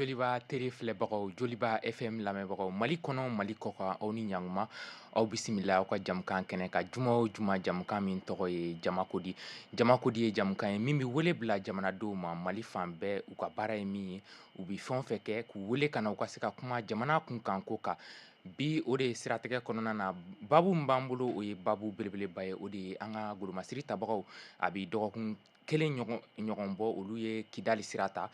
Joliba télé filɛbagaw, Joliba FM lamɛnbagaw, Mali kɔnɔ, Mali kɔkan, aw ni ɲankuma. Aw bisimila aw ka jamukan kɛnɛ kan, juma o juma, jamukan min tɔgɔ ye Jamakodi. Jamakodi ye jamukan ye min bɛ wele bila jamanadenw ma Mali fan bɛɛ. U ka baara ye min ye, u bɛ fɛn o fɛn kɛ, k'u wele ka na u ka se ka kuma jamana kunkan ko kan. Bi, o de ye siratigɛ kɔnɔna na, babu min b'an bolo, o ye babu belebeleba ye. O de ye an ka golomasiri tabagaw, a bɛ dɔgɔkun kelen ɲɔgɔn bɔ, olu ye Kidali sira ta.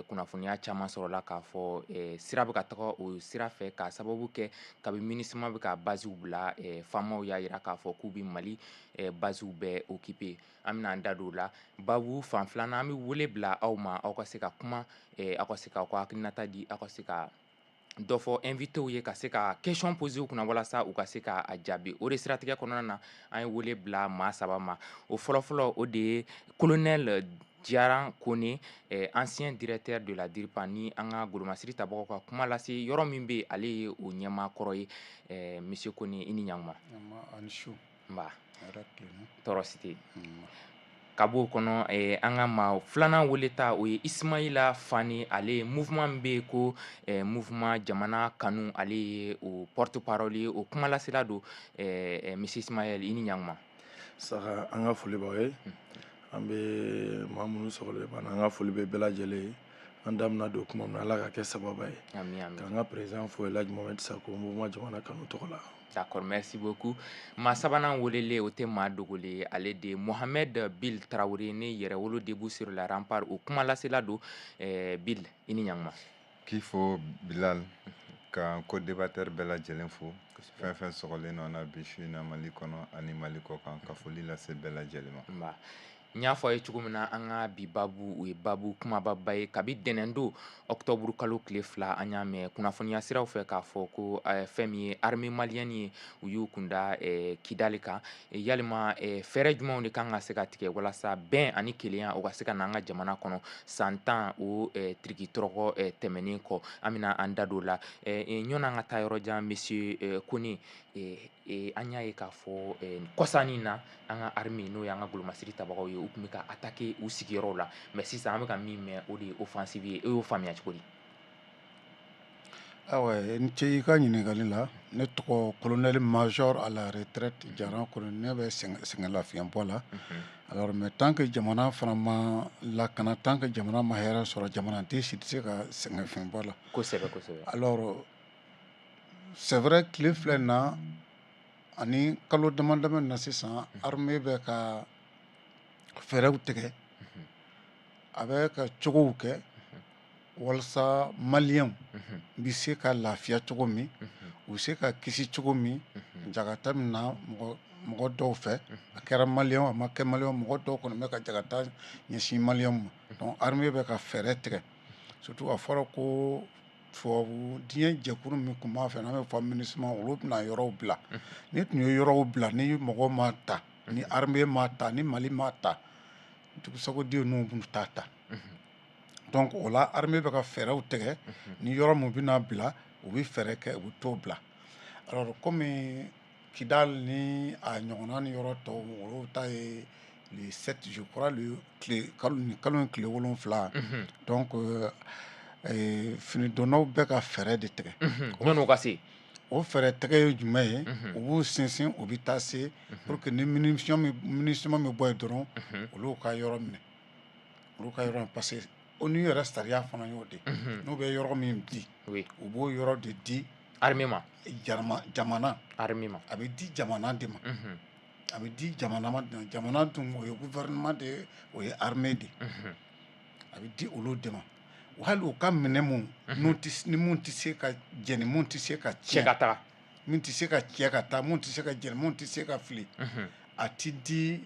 Kunnafoniya caman sɔrɔla k'a fɔ sira bɛ ka taga o sira fɛ, k'a sababu kɛ kabi MINUSMA bɛ ka basew bila, faamaw y'a jira k'a fɔ k'u bɛ Mali basew bɛɛ occuper. An bɛna an da don o la. Babu fan filanan, an bɛ wele bila aw ma, aw ka se ka kuma, aw ka se k'aw ka hakilinata di, aw ka se ka dɔ fɔ invitéw ye, ka se ka question poser u kunna walasa u ka se ka a jaabi. O de siratigɛ kɔnɔna na, an ye wele bila maa saba ma. O fɔlɔfɔlɔ, o de ye colonel Diaran Kone, ancien directeur de la DIRPA, ni an ka golomasiri tabagaw ka kuma lase yɔrɔ min bɛ yen, ale ye o ɲɛmaa kɔrɔ ye. Monsieur Kone, i ni ɲankuma. Ani su. Nba, tɔɔrɔ si tɛ. Ka b'o kɔnɔ, an ka maa filanan wele ta, o ye Ismaila Fane. Ale ye mouvement min bɛ yen ko Mouvement Jamana Kanu, ale ye o porte parole ye, o kumalasela don. Monsieur Ismaël, i ni ɲankuma. Saka, an ka foli b'aw ye. An bɛ maa minnu sɔgɔlen b'an na, an ka foli bɛ bɛɛ lajɛlen ye. An da bɛna don kuma min na, Ala ka kɛ sababa ye. Ami, ami. K'an ka président fo, Elhaji Mohamed Sako, Mouvement Jamana Kanu tɔgɔ la. D'accord, merci beaucoup. Maa sabanan welelen, o tɛ maa dogolen ye, ale de ye Mohamed Bill Traoré, ne Yɛrɛwolo Debout sur la Rempart, o kumalasela don. Bill, i ni ɲankuma. K'i fo Bilal, ka co-débatteur bɛɛ lajɛlen fo, fɛn fɛn sɔgɔlen nɔ na bi su in na Mali kɔnɔ ani Mali kɔkan, ka foli lase bɛɛ lajɛlen ma. Nba. N y'a fɔ a ye cogo min na, an ka bi babu, o ye babu kumababa ye. Kabi dɛnɛndo, octobre kalo tile 2, an y'a mɛn kunnafoniya siraw fɛ k'a fɔ ko fɛn min ye armée malienne ye, u y'u kunda Kidali kan. Yalima fɛɛrɛ jumɛnw de kan ka se ka tigɛ walasa bɛn ani kelenya o ka se ka na an ka jamana kɔnɔ, san 10 o tiriki tɔrɔkɔ tɛmɛnen kɔ? An bɛna an da don o la. Ɲɔni an ka taa yɔrɔ jan, monsieur Kone, an y'a ye k'a fɔ kɔsannin na, an ka armée, n'o y'an ka golomasiri tabagaw ye, u tun bɛ ka attaquer u sigiyɔrɔw la, mais sisan an bɛ ka min mɛn, o de ye offensive ye. E y'o faamuya cogo di? Awa, ni ce i ka ɲininkali la. Ne tɔgɔ colonel major à la retraite Diaran Kone. Ne bɛ sɛgɛnlafiɲɛbɔ la. Alors, mais tant que jamana fana ma lakana, tant que jamana ma hɛrɛ sɔrɔ, jamanaden si tɛ se ka sɛgɛnfiɲɛbɔ la. Kosɛbɛ, kosɛbɛ. Alors, c'est vrai, tile filɛ nin na ani kalo dama dama na sisan, armée bɛ ka fɛɛrɛw tigɛ, a bɛ ka cogow kɛ walasa maliyɛnw bɛ se ka lafiya cogo min, u bɛ se ka kisi cogo min jagata min na mɔgɔ mɔgɔ dɔw fɛ. A kɛra maliyɛn, a ma kɛ maliyɛn, mɔgɔ dɔw kɔni bɛ ka jagata ɲɛsin maliyɛnw ma. Donc armée bɛ ka fɛɛrɛ tigɛ. Surtout, a fɔra ko tubabu diɲɛ jɛkulu min tun b'a fɛ, n'an bɛ fɔ MINUSMA, olu bɛna yɔrɔw bila. Ni tun ye yɔrɔw bila, ni mɔgɔ ma ta, ni armée ma ta, ni Mali ma ta, dugusagoden ninnu b'u ta ta. Donc o la, armée bɛ ka fɛɛrɛw tigɛ. Ni yɔrɔ min bɛna bila, u bɛ fɛɛrɛ kɛ, u bɛ t'o bila. Alors, komi Kidal ni a ɲɔgɔnna ni yɔrɔ tɔw, olu ta ye le 7, je crois, le tile kalo ni kalo in tile 7. Donc finidonnaw bɛ ka fɛɛrɛ de tigɛ. Yan'o ka se. O fɛɛrɛ tigɛ ye jumɛn ye? U b'u sinsin, u bɛ taa se pour que ni munition min, MINUSMA min bɔ yen dɔrɔn, olu ka yɔrɔ minɛ, olu ka yɔrɔ minɛ, parce que ONU yɛrɛ sariya fana y'o de, n'u bɛ yɔrɔ min di, u b'o yɔrɔ de di armée ma. Jamana. Armée ma. A bɛ di jamana de ma. A bɛ di jamana ma. Jamana dun, o ye gouvernement de ye, o ye armée de ye. A bɛ di olu de ma. Hali u ka minɛ mun n'u tɛ, ni mun tɛ se ka jɛni, mun tɛ se ka cɛ tiɲɛ ka taga, min tɛ se ka cɛ ka taa, mun tɛ se ka jɛni, mun tɛ se ka fili, a ti di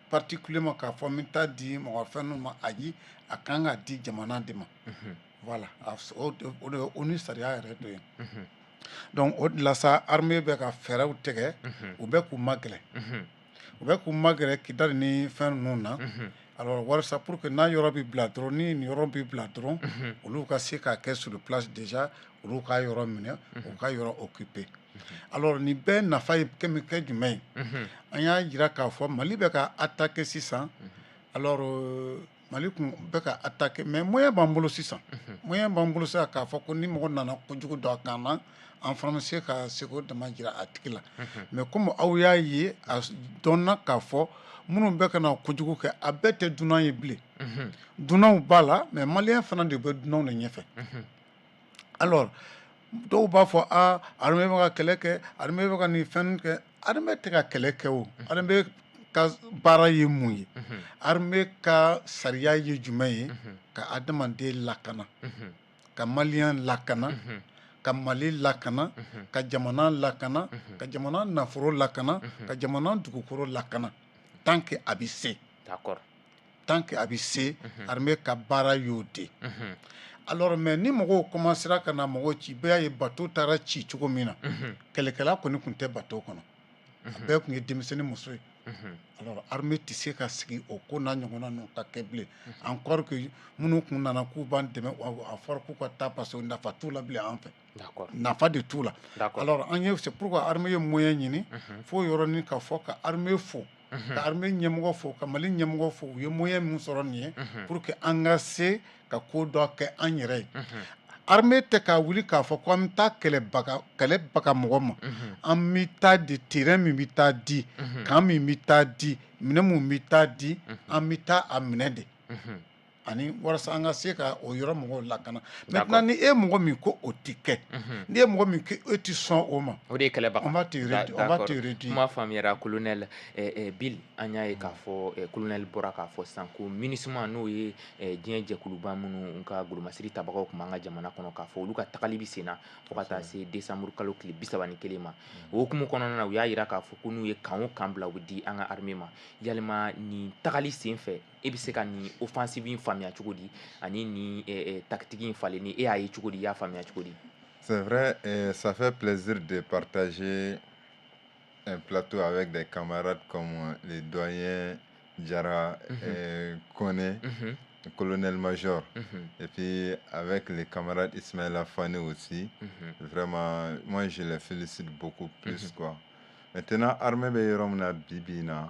particulier ma k'a fɔ n bɛ taa di mɔgɔ fɛn ninnu ma. Ayi, a kan ka di jamana de ma. Voilà, o de ye ONU sariya yɛrɛ dɔ ye. Donc o de la sa, armée bɛ ka fɛɛrɛw tigɛ, u bɛ k'u magɛrɛ, u bɛ k'u magɛrɛ Kidali ni fɛn ninnu na. Alors, walasa pour que n'a yɔrɔ bɛ bila dɔrɔn, ni nin yɔrɔ bɛ bila dɔrɔn, olu ka se k'a kɛ sur place déjà, olu ka yɔrɔ minɛ, u ka yɔrɔ occuper. Alors, nin bɛɛ nafa ye kɛ kɛ jumɛn ye? An y'a jira k'a fɔ Mali bɛ ka attaquer sisan. Alors Mali tun bɛ ka attaquer, mais moyen b'an bolo sisan, moyen b'an bolo sisan k'a fɔ ko ni mɔgɔ nana kojugu don a kan na, an fana bɛ se ka seko dama jira a tigi la. Mais comme aw y'a ye, a dɔnna k'a fɔ minnu bɛ ka na kojugu kɛ, a bɛɛ tɛ dunan ye bilen. Dunanw b'a la, mais malien fana de bɛ dunanw de ɲɛfɛ. Alors dɔw b'a fɔ: aa, armée bɛ ka kɛlɛ kɛ, armée bɛ ka nin fɛn kɛ. Armée tɛ ka kɛlɛ kɛ o. Armée ka baara ye mun ye? Armée ka sariya ye jumɛn ye? Ka adamaden lakana, ka malien lakana, ka Mali lakana, ka jamana lakana, ka jamana nafolo lakana, ka jamana dugukolo lakana, tant que a bɛ se. Tant que a bɛ se, armée ka baara y'o de. Alors, mais ni mɔgɔw commencera ka na mɔgɔw ci, bɛɛ y'a ye bateau taara ci cogo min na, kɛlɛkɛla kɔni tun tɛ bateau kɔnɔ, a bɛɛ tun ye denmisɛnnin muso ye. Alors armée tɛ se ka sigi o ko n'a ɲɔgɔnna ninnu ka kɛ bilen. Encore que minnu tun nana k'u b'an dɛmɛ, a fɔra k'u ka taa parce que nafa t'u la bilen an fɛ, nafa de t'u la. Alors an ye, c'est pourquoi armée ye moyen ɲini fo yɔrɔnin ka fɔ ka armée fo, ka armée ɲɛmɔgɔ fo, ka Mali ɲɛmɔgɔ fo, u ye moyen min sɔrɔ nin ye pour que an ka se ka ko dɔ kɛ an yɛrɛ ye. Armée tɛ ka wuli k'a fɔ ko an bɛ taa kɛlɛbaga kɛlɛ baga mɔgɔ ma. An bɛ taa di terrain min bɛ taa di, camp min bɛ taa di, minɛ mun bɛ taa di, an bɛ taa a minɛ de ani walasa an ka se ka o yɔrɔ mɔgɔw lakana. Maintenant, ni e mɔgɔ min ko o ti kɛ, ni e mɔgɔ min ko e ti sɔn o ma, o de ye kɛlɛbaga. On va te réduire, on va te réduire. Kuma faamuyara, colonel Bill. An y'a ye k'a fɔ colonel bɔra k'a fɔ sisan ko MINUSMA, n'o ye diɲɛ jɛkuluba minnu ka golomasiri tabagaw tun b'an ka jamana kɔnɔ, k'a fɔ olu ka tagali bɛ sen na fo ka taa se décembre kalo tile 31 ma. O hukumu kɔnɔna na, u y'a yira k'a fɔ ko n'u ye camp o camp bila, u bɛ di an ka armée ma. Yalima nin tagali sen fɛ, e bɛ se ka nin offensive in faamuya cogo di, ani nin tactique in falenni, e y'a ye cogo di, i y'a faamuya cogo di? C'est vrai, et ça fait plaisir de partager un plateau avec des camarades comme les doyens Diarra et Kone, le colonel-major, et puis avec les camarades Ismaël Afane aussi. Vraiment, moi je les félicite beaucoup plus, quoi. Maintenant, armée bɛ yɔrɔ min na bi bi in na,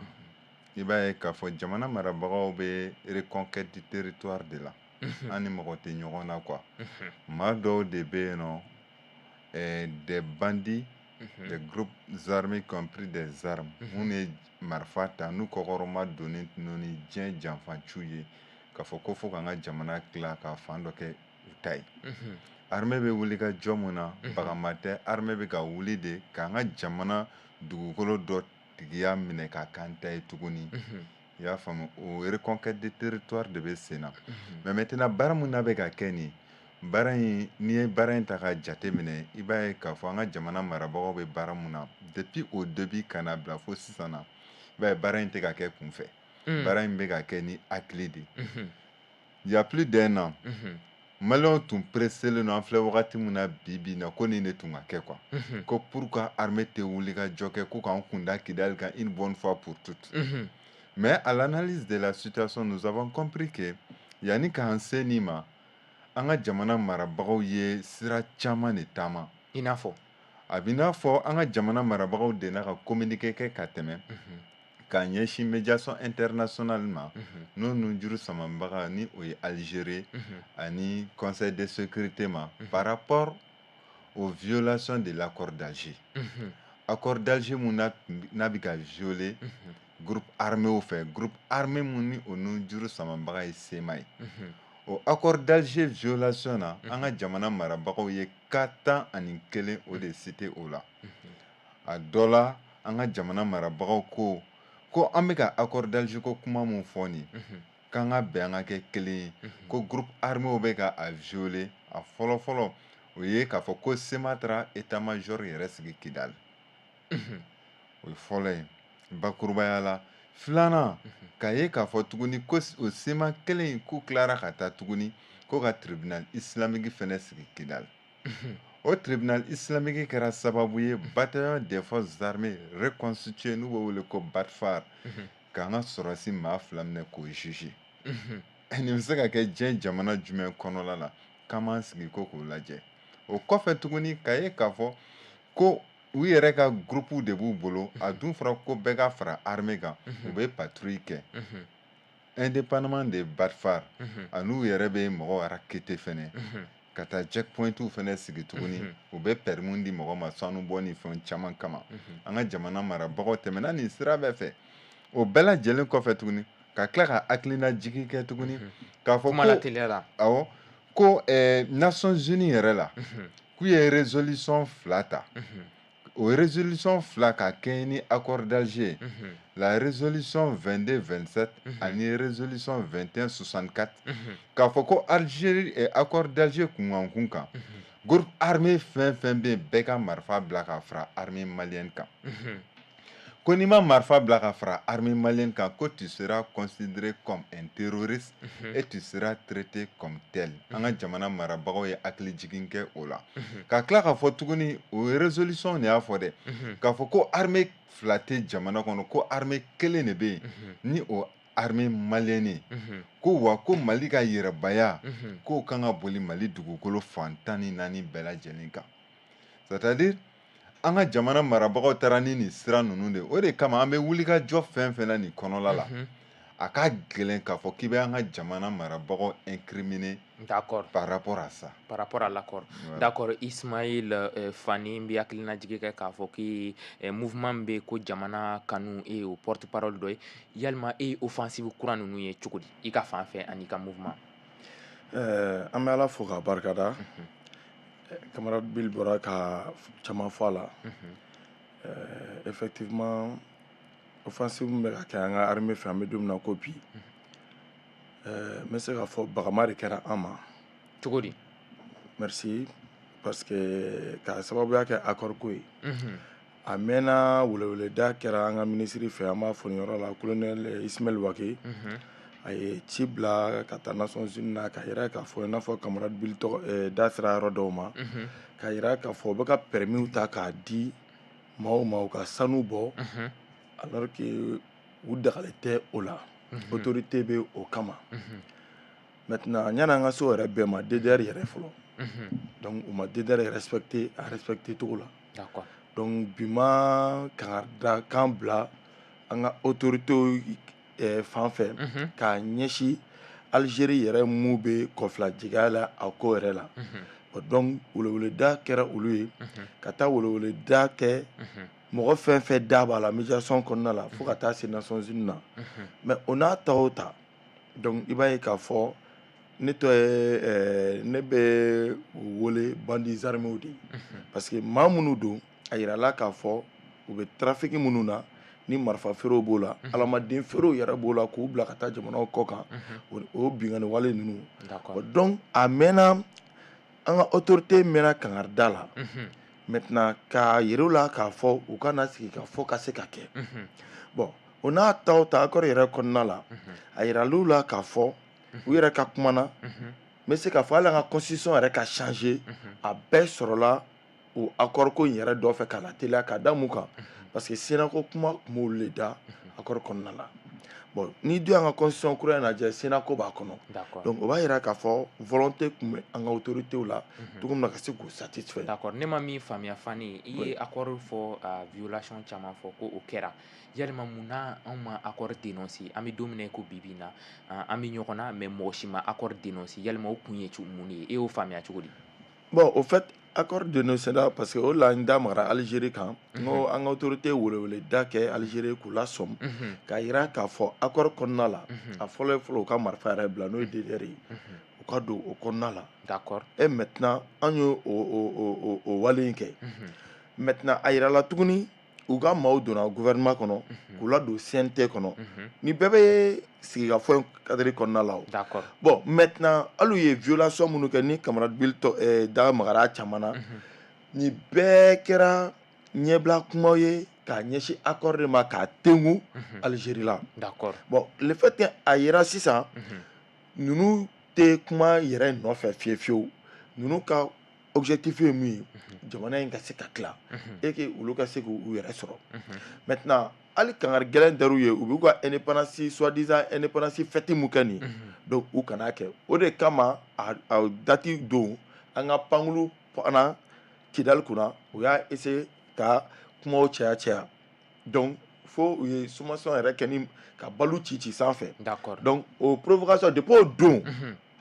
i b'a ye k'a fɔ jamana marabagaw bɛ reconquête du territoire de la. An ni mɔgɔ tɛ ɲɔgɔn na, quoi. Maa dɔw de bɛ yen nɔ, des bandits, des groupes armés qui ont pris des armes, minnu ye marifa ta n'u kɔkɔrɔma donnen ni diɲɛ janfanciw ye, k'a fɔ ko fo k'an ka jamana tila ka fan dɔ kɛ u ta ye. Armée bɛ wuli ka jɔ mun na? Bagama tɛ. Armée bɛ ka wuli de k'an ka jamana dugukolo dɔ tigiya minɛ k'a k'an ta ye tuguni. I y'a faamu? O reconquête de territoire de bɛ sen na. Mais maintenant, baara mun n'a bɛ ka kɛ nin baara in, n'i ye baara in ta ka jate minɛ, i b'a ye k'a fɔ an ka jamana marabagaw bɛ baara mun na depuis au début ka na bila fo sisan na, i b'a ye baara in tɛ ka kɛ kunfɛ. Baara in bɛ ka kɛ ni hakili de. Il y a plus d'un an, maliyɛnw tun pressélen don, an filɛ wagati min na bi bi in na, ko nin de tun ka kɛ, quoi. Ko pourquoi armée tɛ wuli ka jɔ kɛ ko k'an kun da Kidali kan une bonne fois pour toutes? Mais à l'analyse de la situation, nous avons compris que yanni k'an se nin ma, an ka jamana marabagaw ye sira caman de taama. I n'a fɔ? A b'i n'a fɔ an ka jamana marabagaw delila ka communiqué kɛ ka tɛmɛ k'a ɲɛsin médiation internationale ma, n'o nujuru samabaga ni o ye Algérie, ani Conseil de sécurité ma, par rapport aux violations de l'accord d'Alger. Accord d'Alger mun n'a bɛ ka violer groupe armé fɛ, groupe armé mun ni o nujuru samabaga ye CMA ye. O accord d'Alger violation na, an ka jamana marabagaw ye cas 11 o de cité o la. A dɔ la, an ka jamana marabagaw ko ko an bɛ ka accord d'Alger ko kuma mun fɔ nin, k'an ka bɛn, an ka kɛ kelen ye, ko groupe armé bɛ ka a violer. A fɔlɔ fɔlɔ, o ye k'a fɔ ko CMA taara état major yɛrɛ sigi Kidali. O ye fɔlɔ ye bakurubaya la. Filanan, k'a ye k'a fɔ tuguni ko o CMA kelen in, k'u tilara ka taa tuguni ko ka tribunal islamique fɛnɛ sigi Kidali. O tribunal islamique kɛra sababu ye bataillon des forces armées reconstitué, n'u b'o wele ko BATFAR, k'an ka sɔrɔsi maa 2 minɛ k'o juger. Nin bɛ se ka kɛ diɲɛ jamana jumɛn kɔnɔla la k'an b'an sigi ko k'o lajɛ? O kɔfɛ tuguni, k'a ye k'a fɔ ko u yɛrɛ ka groupe de b'u bolo, a dun fɔra ko bɛɛ ka fara armée kan, u bɛ patrouille kɛ. Indépendamment de Batfar, an'u yɛrɛ bɛ mɔgɔw racketter fɛnɛ, ka taa checkpointiw fɛnɛ sigi tuguni, u bɛ permis di mɔgɔ ma sanu bɔ ni fɛn caman kama. An ka jamana marabagaw tɛmɛna nin sira bɛɛ fɛ. O bɛɛ lajɛlen kɔfɛ tuguni, ka tila ka hakilina jigi kɛ tuguni k'a fɔ kuma ko la teliya la. Awɔ, ko Nations Unies yɛrɛ la, k'u ye résolution fila ta. O résolution fila ka kɛɲɛ ni accord d'Alger, la résolution 22 27 ani résolution 21 64, k'a fɔ ko Algérie accord d'Alger kunkankun kan, groupe armé fɛn fɛn bɛ yen, bɛɛ ka marifa bila ka fara armée malienne kan. Ko n'i ma marifa bila ka fara armée malienne kan, ko tu seras considéré comme un terroriste et tu seras traité comme tel. An ka jamana marabagaw ye hakili jigin kɛ o la, ka tila k'a fɔ tuguni, o résolution de y'a fɔ dɛ, k'a fɔ ko armée fila tɛ jamana kɔnɔ, ko armée kelen de bɛ yen, ni o armée malienne ye. Ko wa ko Mali ka yɛrɛbaya, k'o kan ka boli Mali dugukolo fan 14 bɛɛ lajɛlen kan. C'est à dire, an ka jamana marabagaw taara ni nin sira ninnu de. O de kama an bɛ wulikajɔ fɛn fɛn na nin kɔnɔla la, a ka gɛlɛn k'a fɔ k'i bɛ an ka jamana marabagaw incriminer par rapport à ça. Par rapport à l'accord. Voilà. D'accord. Ismaël Fani, n bɛ hakilinajigi kɛ k'a fɔ k'i mouvement min bɛ ko Jamana Kanu, e y'o porte parole dɔ ye. Yalima e ye offensive kura ninnu ye cogo di i ka fan fɛ ani i ka mouvement? An bɛ Ala fo k'a barikada. Camarade Bill bɔra ka caman fɔ a la. Effectivement, offensive min bɛ ka kɛ an ka armée fɛ, an bɛ don min na ko bi, n bɛ se k'a fɔ bagama de kɛra an ma. Cogo di? Merci, parce que k'a sababuya kɛ accord ko ye. A mɛnna, weleweleda kɛra an ka minisiri fɛ, an b'a fɔ nin yɔrɔ la, colonel Ismaël Wagué. A ye ci bila ka taa Nations Unies na, k'a yira k'a fɔ, i n'a fɔ camarade Bill tɔgɔ da sera yɔrɔ dɔw ma, k'a yira k'a fɔ u bɛ ka permis ta k'a di maaw ma u ka sanu bɔ, alors que u dagalen tɛ o la, autorité bɛ o kama. Maintenant, yanni an ka se o yɛrɛ bɛɛ ma, DDR yɛrɛ fɔlɔ, donc u ma DDR respecté a respecté cogo la. Donc bi ma kangarida kan bila an ka autorité fan fɛ k'a ɲɛsin Algérie yɛrɛ mun bɛ kɔfilajigin la a ko yɛrɛ la. Donc weleweleda kɛra olu ye, ka taa weleweleda kɛ mɔgɔ fɛn fɛn da b'a la médiation kɔnɔna la, fo ka taa se Nations Unies na. Mais o n'a ta o ta, donc i b'a ye k'a fɔ ne tɔ ye, ne bɛ u wele bandits armés de ye, parce que maa minnu don, a yirala k'a fɔ u bɛ trafic minnu na, ni marifa feerew b'o la, alamaden feerew yɛrɛ b'o la, k'u bila ka taa jamanaw kɔ kan, o binkanni wale ninnu. Donc a mɛnna, an ka autorité mɛnna kangarida la. Maintenant, k'a yir'u la k'a fɔ u ka na sigi ka fɔ ka se ka kɛ. Bon, o n'a ta o ta, accord yɛrɛ kɔnɔna la, a yiral'u la k'a fɔ u yɛrɛ ka kuma na, n bɛ se k'a fɔ hali an ka constitution yɛrɛ ka changer, a bɛɛ sɔrɔla o accord ko in yɛrɛ dɔ fɛ k'a la teliya. K'a da mun kan? Parce que Sénat ko kuma tun b'olu de da accord kɔnɔna la. Bon, n'i dun y'an ka constitution kura in lajɛ, Sénat ko b'a kɔnɔ. Donc o b'a yira k'a fɔ volonté tun bɛ an ka autorités la cogo min na ka se k'u satisfait. D'accord. Ne ma min faamuya, Fani, i ye accord fɔ, violation caman fɔ ko o kɛra. Yalima munna anw ma accord dénoncer? An bɛ don min na i ko bi bi in na, an bɛ ɲɔgɔn na, mais mɔgɔ si ma accord dénoncer. Yalima o kun ye mun de ye? E y'o faamuya cogo di? Bon, au fait, accord dénoncé la parce que o la n da magara Algérie kan. N ko an ka autorité weleweleda kɛ Algérie k'u lasɔm, k'a yira k'a fɔ accord kɔnɔna la, a fɔlɔ ye fɔlɔ, u ka marifa yɛrɛ bila, n'o ye DDR ye, u ka don o kɔnɔna la. Et maintenant, an y'o o wale in kɛ. Maintenant, a yirala tuguni, u ka maaw donna gouvernement kɔnɔ, k'u ladon CNT kɔnɔ. Ni bɛɛ bɛ sigikafɔ in cadre kɔnɔna la o. Bon, maintenant, hali u ye violation minnu kɛ, ni camarade Bill tɔ da magara a caman na, nin bɛɛ kɛra ɲɛbila kumaw ye k'a ɲɛsin accord de ma, k'a tengu Algérie la. Bon, le fait que a yera sisan, ninnu tɛ kuma yɛrɛ nɔfɛ fiyewu fiyewu. Ninnu ka objectif ye mun ye? Jamana in ka se ka tila et que olu ka se k'u yɛrɛ sɔrɔ. Maintenant, hali kangari gɛlɛn dar'u ye, u b'u ka indépendance, soi-disant indépendance fête mun kɛ nin, donc u kana kɛ. O de kama a date don, an ka pankulu fana Kidali kunna, u y'a essayer ka kumaw caya caya. Donc Fo u ye sommation yɛrɛ kɛ ni ka balles ci ci sanfɛ. D'accord. Donc o provocation, depuis o don,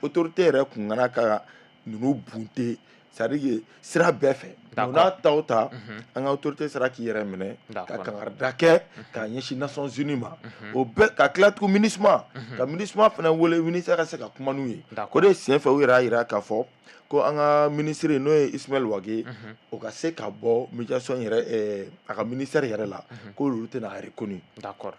autorité yɛrɛ kun kana ka ninnu bunte, c'est à dire que sira bɛɛ fɛ. O n'a ta o ta, an ka autorité sera k'i yɛrɛ minɛ ka kangarida kɛ k'a ɲɛsin Nations Unies ma. O bɛɛ ka tila tugun, MINUSMA, ka MINUSMA fana wele, ministère ka se ka kuma n'u ye. O de senfɛ, u yɛrɛ y'a jira k'a fɔ ko an ka ministre, n'o ye Ismaël Wagué, o ka se ka bɔ médiation yɛrɛ, a ka ministère yɛrɛ la, k'olu tɛna a reconnu.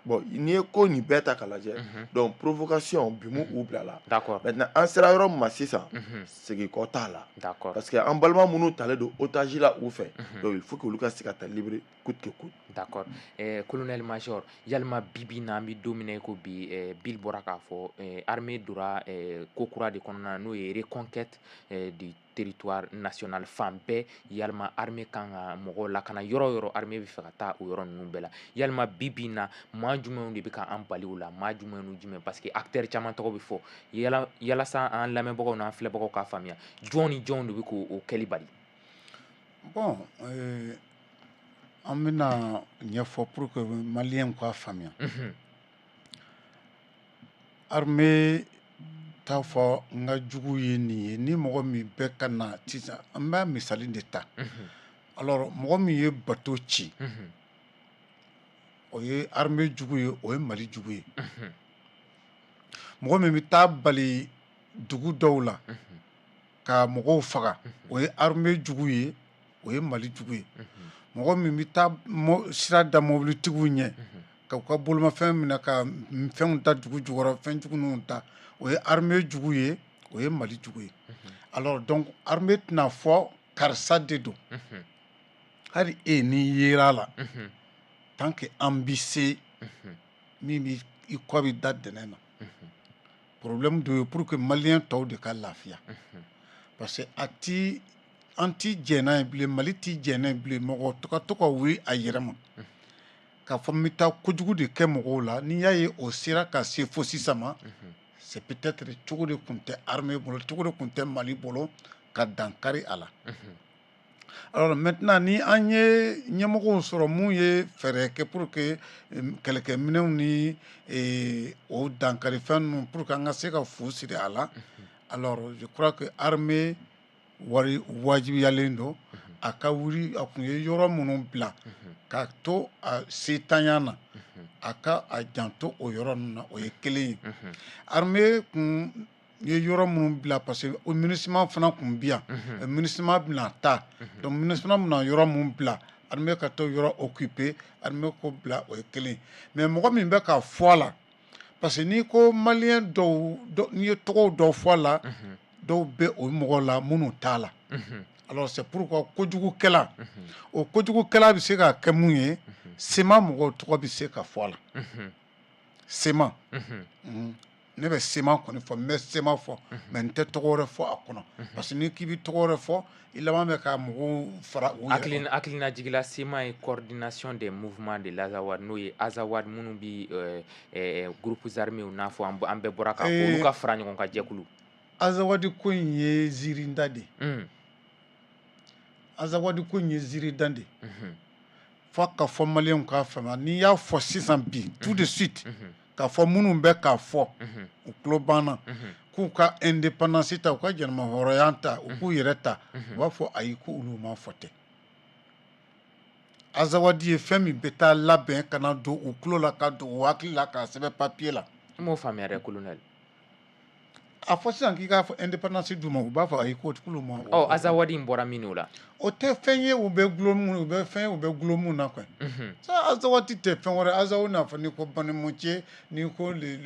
Bon, n'i ye ko nin bɛɛ ta k'a lajɛ, donc provocation bi mu u bila la. Maintenant, an sera yɔrɔ min ma sisan, segin kɔ t'a la. Parce que an balima minnu talen don otage la u fɛ, donc il faut que olu ka se ka ta libérer coûte que coûte. D'accord. Colonel major, yalima bi bi na, an bɛ don min na i ko bi, Bill bɔra k'a fɔ, armée donna ko kura de kɔnɔna na, n'o ye reconquête du territoire national fan bɛɛ. Yalima armée kan ka mɔgɔw lakana yɔrɔ o yɔrɔ, armée bɛ fɛ ka taa o yɔrɔ ninnu bɛɛ la. Yalima bi bi in na, maa jumɛnw de bɛ ka an bali o la, maa jumɛn ni jumɛn? Parce que acteur caman tɔgɔ bɛ fɔ. Yala yalasa an lamɛnbagaw n'an filɛbagaw k'a faamuya, jɔn ni jɔnw de bɛ k'o kɛli bali? Bon, an bɛna ɲɛfɔ pour que maliyɛnw k'a faamuya. Armée t'a fɔ n ka jugu ye nin ye. Ni mɔgɔ min bɛ ka na sisan, an b'a misali de ta. Alors, mɔgɔ min ye bateau ci, o ye armée jugu ye, o ye Mali jugu ye. Mɔgɔ min bɛ taa bali dugu dɔw la ka mɔgɔw faga, o ye armée jugu ye, o ye Mali jugu ye. Mɔgɔ min bɛ taa sira da mobilitigiw ɲɛ ka u ka bolomafɛn minɛ, ka fɛnw da dugu jukɔrɔ, fɛn jugu ninnu ta, o ye armée jugu ye, o ye Mali jugu ye. Alors donc, armée tɛna fɔ karisa de don. Hali e n'i yera a la, tant que an bi se min bi i kɔ bɛ da dɛnɛn na, problème dɔ ye pour que maliyɛn tɔw de ka lafiya, parce que a ti an ti jɛn n'a ye bilen, Mali ti jɛn n'a ye bilen. Mɔgɔ ka to ka wuli a yɛrɛ ma k'a fɔ n bɛ taa kojugu de kɛ mɔgɔw la, n'i y'a ye o sera ka se fo sisan ma, c'est peut-être cogo de tun tɛ armée bolo, cogo de tun tɛ Mali bolo ka dankari a la. Alors maintenant, ni an ye ɲɛmɔgɔw sɔrɔ mun ye fɛɛrɛ kɛ pour que kɛlɛkɛminɛnw ni o dankarifɛn ninnu, pour que an ka se ka fu siri a la, alors je crois que armée wari wajibiyalen don a ka wuli. A kun ye yɔrɔ minnu bila ka to a setanya na, a ka a janto o yɔrɔ ninnu na. O ye kelen ye. Armée kun ye yɔrɔ minnu bila, parce que o MINUSMA fana kun bi yan, MINUSMA bɛna taa, donc MINUSMA bɛna yɔrɔ mun bila, armée ka to yɔrɔ occuper, armée ko bila, o ye kelen ye. Mais mɔgɔ min bɛ ka fɔ a la, parce que n'i ko maliyɛn dɔw, n'i ye tɔgɔw dɔw fɔ a la, dɔw bɛ o mɔgɔ la minnu t'a la. Alors c'est pourquoi kojugukɛla, o kojugukɛla bɛ se ka kɛ mun ye, CMA mɔgɔw tɔgɔ bɛ se ka fɔ a la. CMA, ne bɛ CMA kɔni fɔ, n bɛ CMA fɔ, mais n tɛ tɔgɔ wɛrɛ fɔ a kɔnɔ, parce que n'i k'i bɛ tɔgɔ wɛrɛ fɔ, i laban bɛ ka mɔgɔw fara u yɛrɛ kan. Hakilina jigila, CMA ye coordination des mouvements de l'Azawad, n'o ye Azawad minnu bi groupes armés, n'a fɔ an bɛɛ bɔra k'a fɔ, olu ka fara ɲɔgɔn kan jɛkulu. Azawadi ko in ye ziirinda de ye. Azawadi ko in ye ziirida de ye. F'a ka fɔ maliyɛnw k'a faamuya. N'i y'a fɔ sisan bi, tout de suite, k'a fɔ minnu bɛ k'a fɔ, u tulo banna k'u ka indépendance ta, u ka yɛrɛmahɔrɔnya ta, u k'u yɛrɛ ta, u b'a fɔ ayi, ko olu m'a fɔ ten. Azawadi ye fɛn min bɛ taa labɛn ka na don u tulo la, ka don u hakili la, k'a sɛbɛn papier la. N m'o faamuya dɛ, colonel. A fɔ sisan k'i k'a fɔ indépendance d'u ma, u b'a fɔ ayi, ko k'olu ma. Ɔ, Azawadi in bɔra min o la? O tɛ fɛn ye, u bɛ gulon mun, u bɛ fɛn ye, u bɛ gulon mun na quoi. Ça, Azawadi tɛ fɛn wɛrɛ. Azawadi n'a fɔ n'i ko Banimɔtier, n'i ko le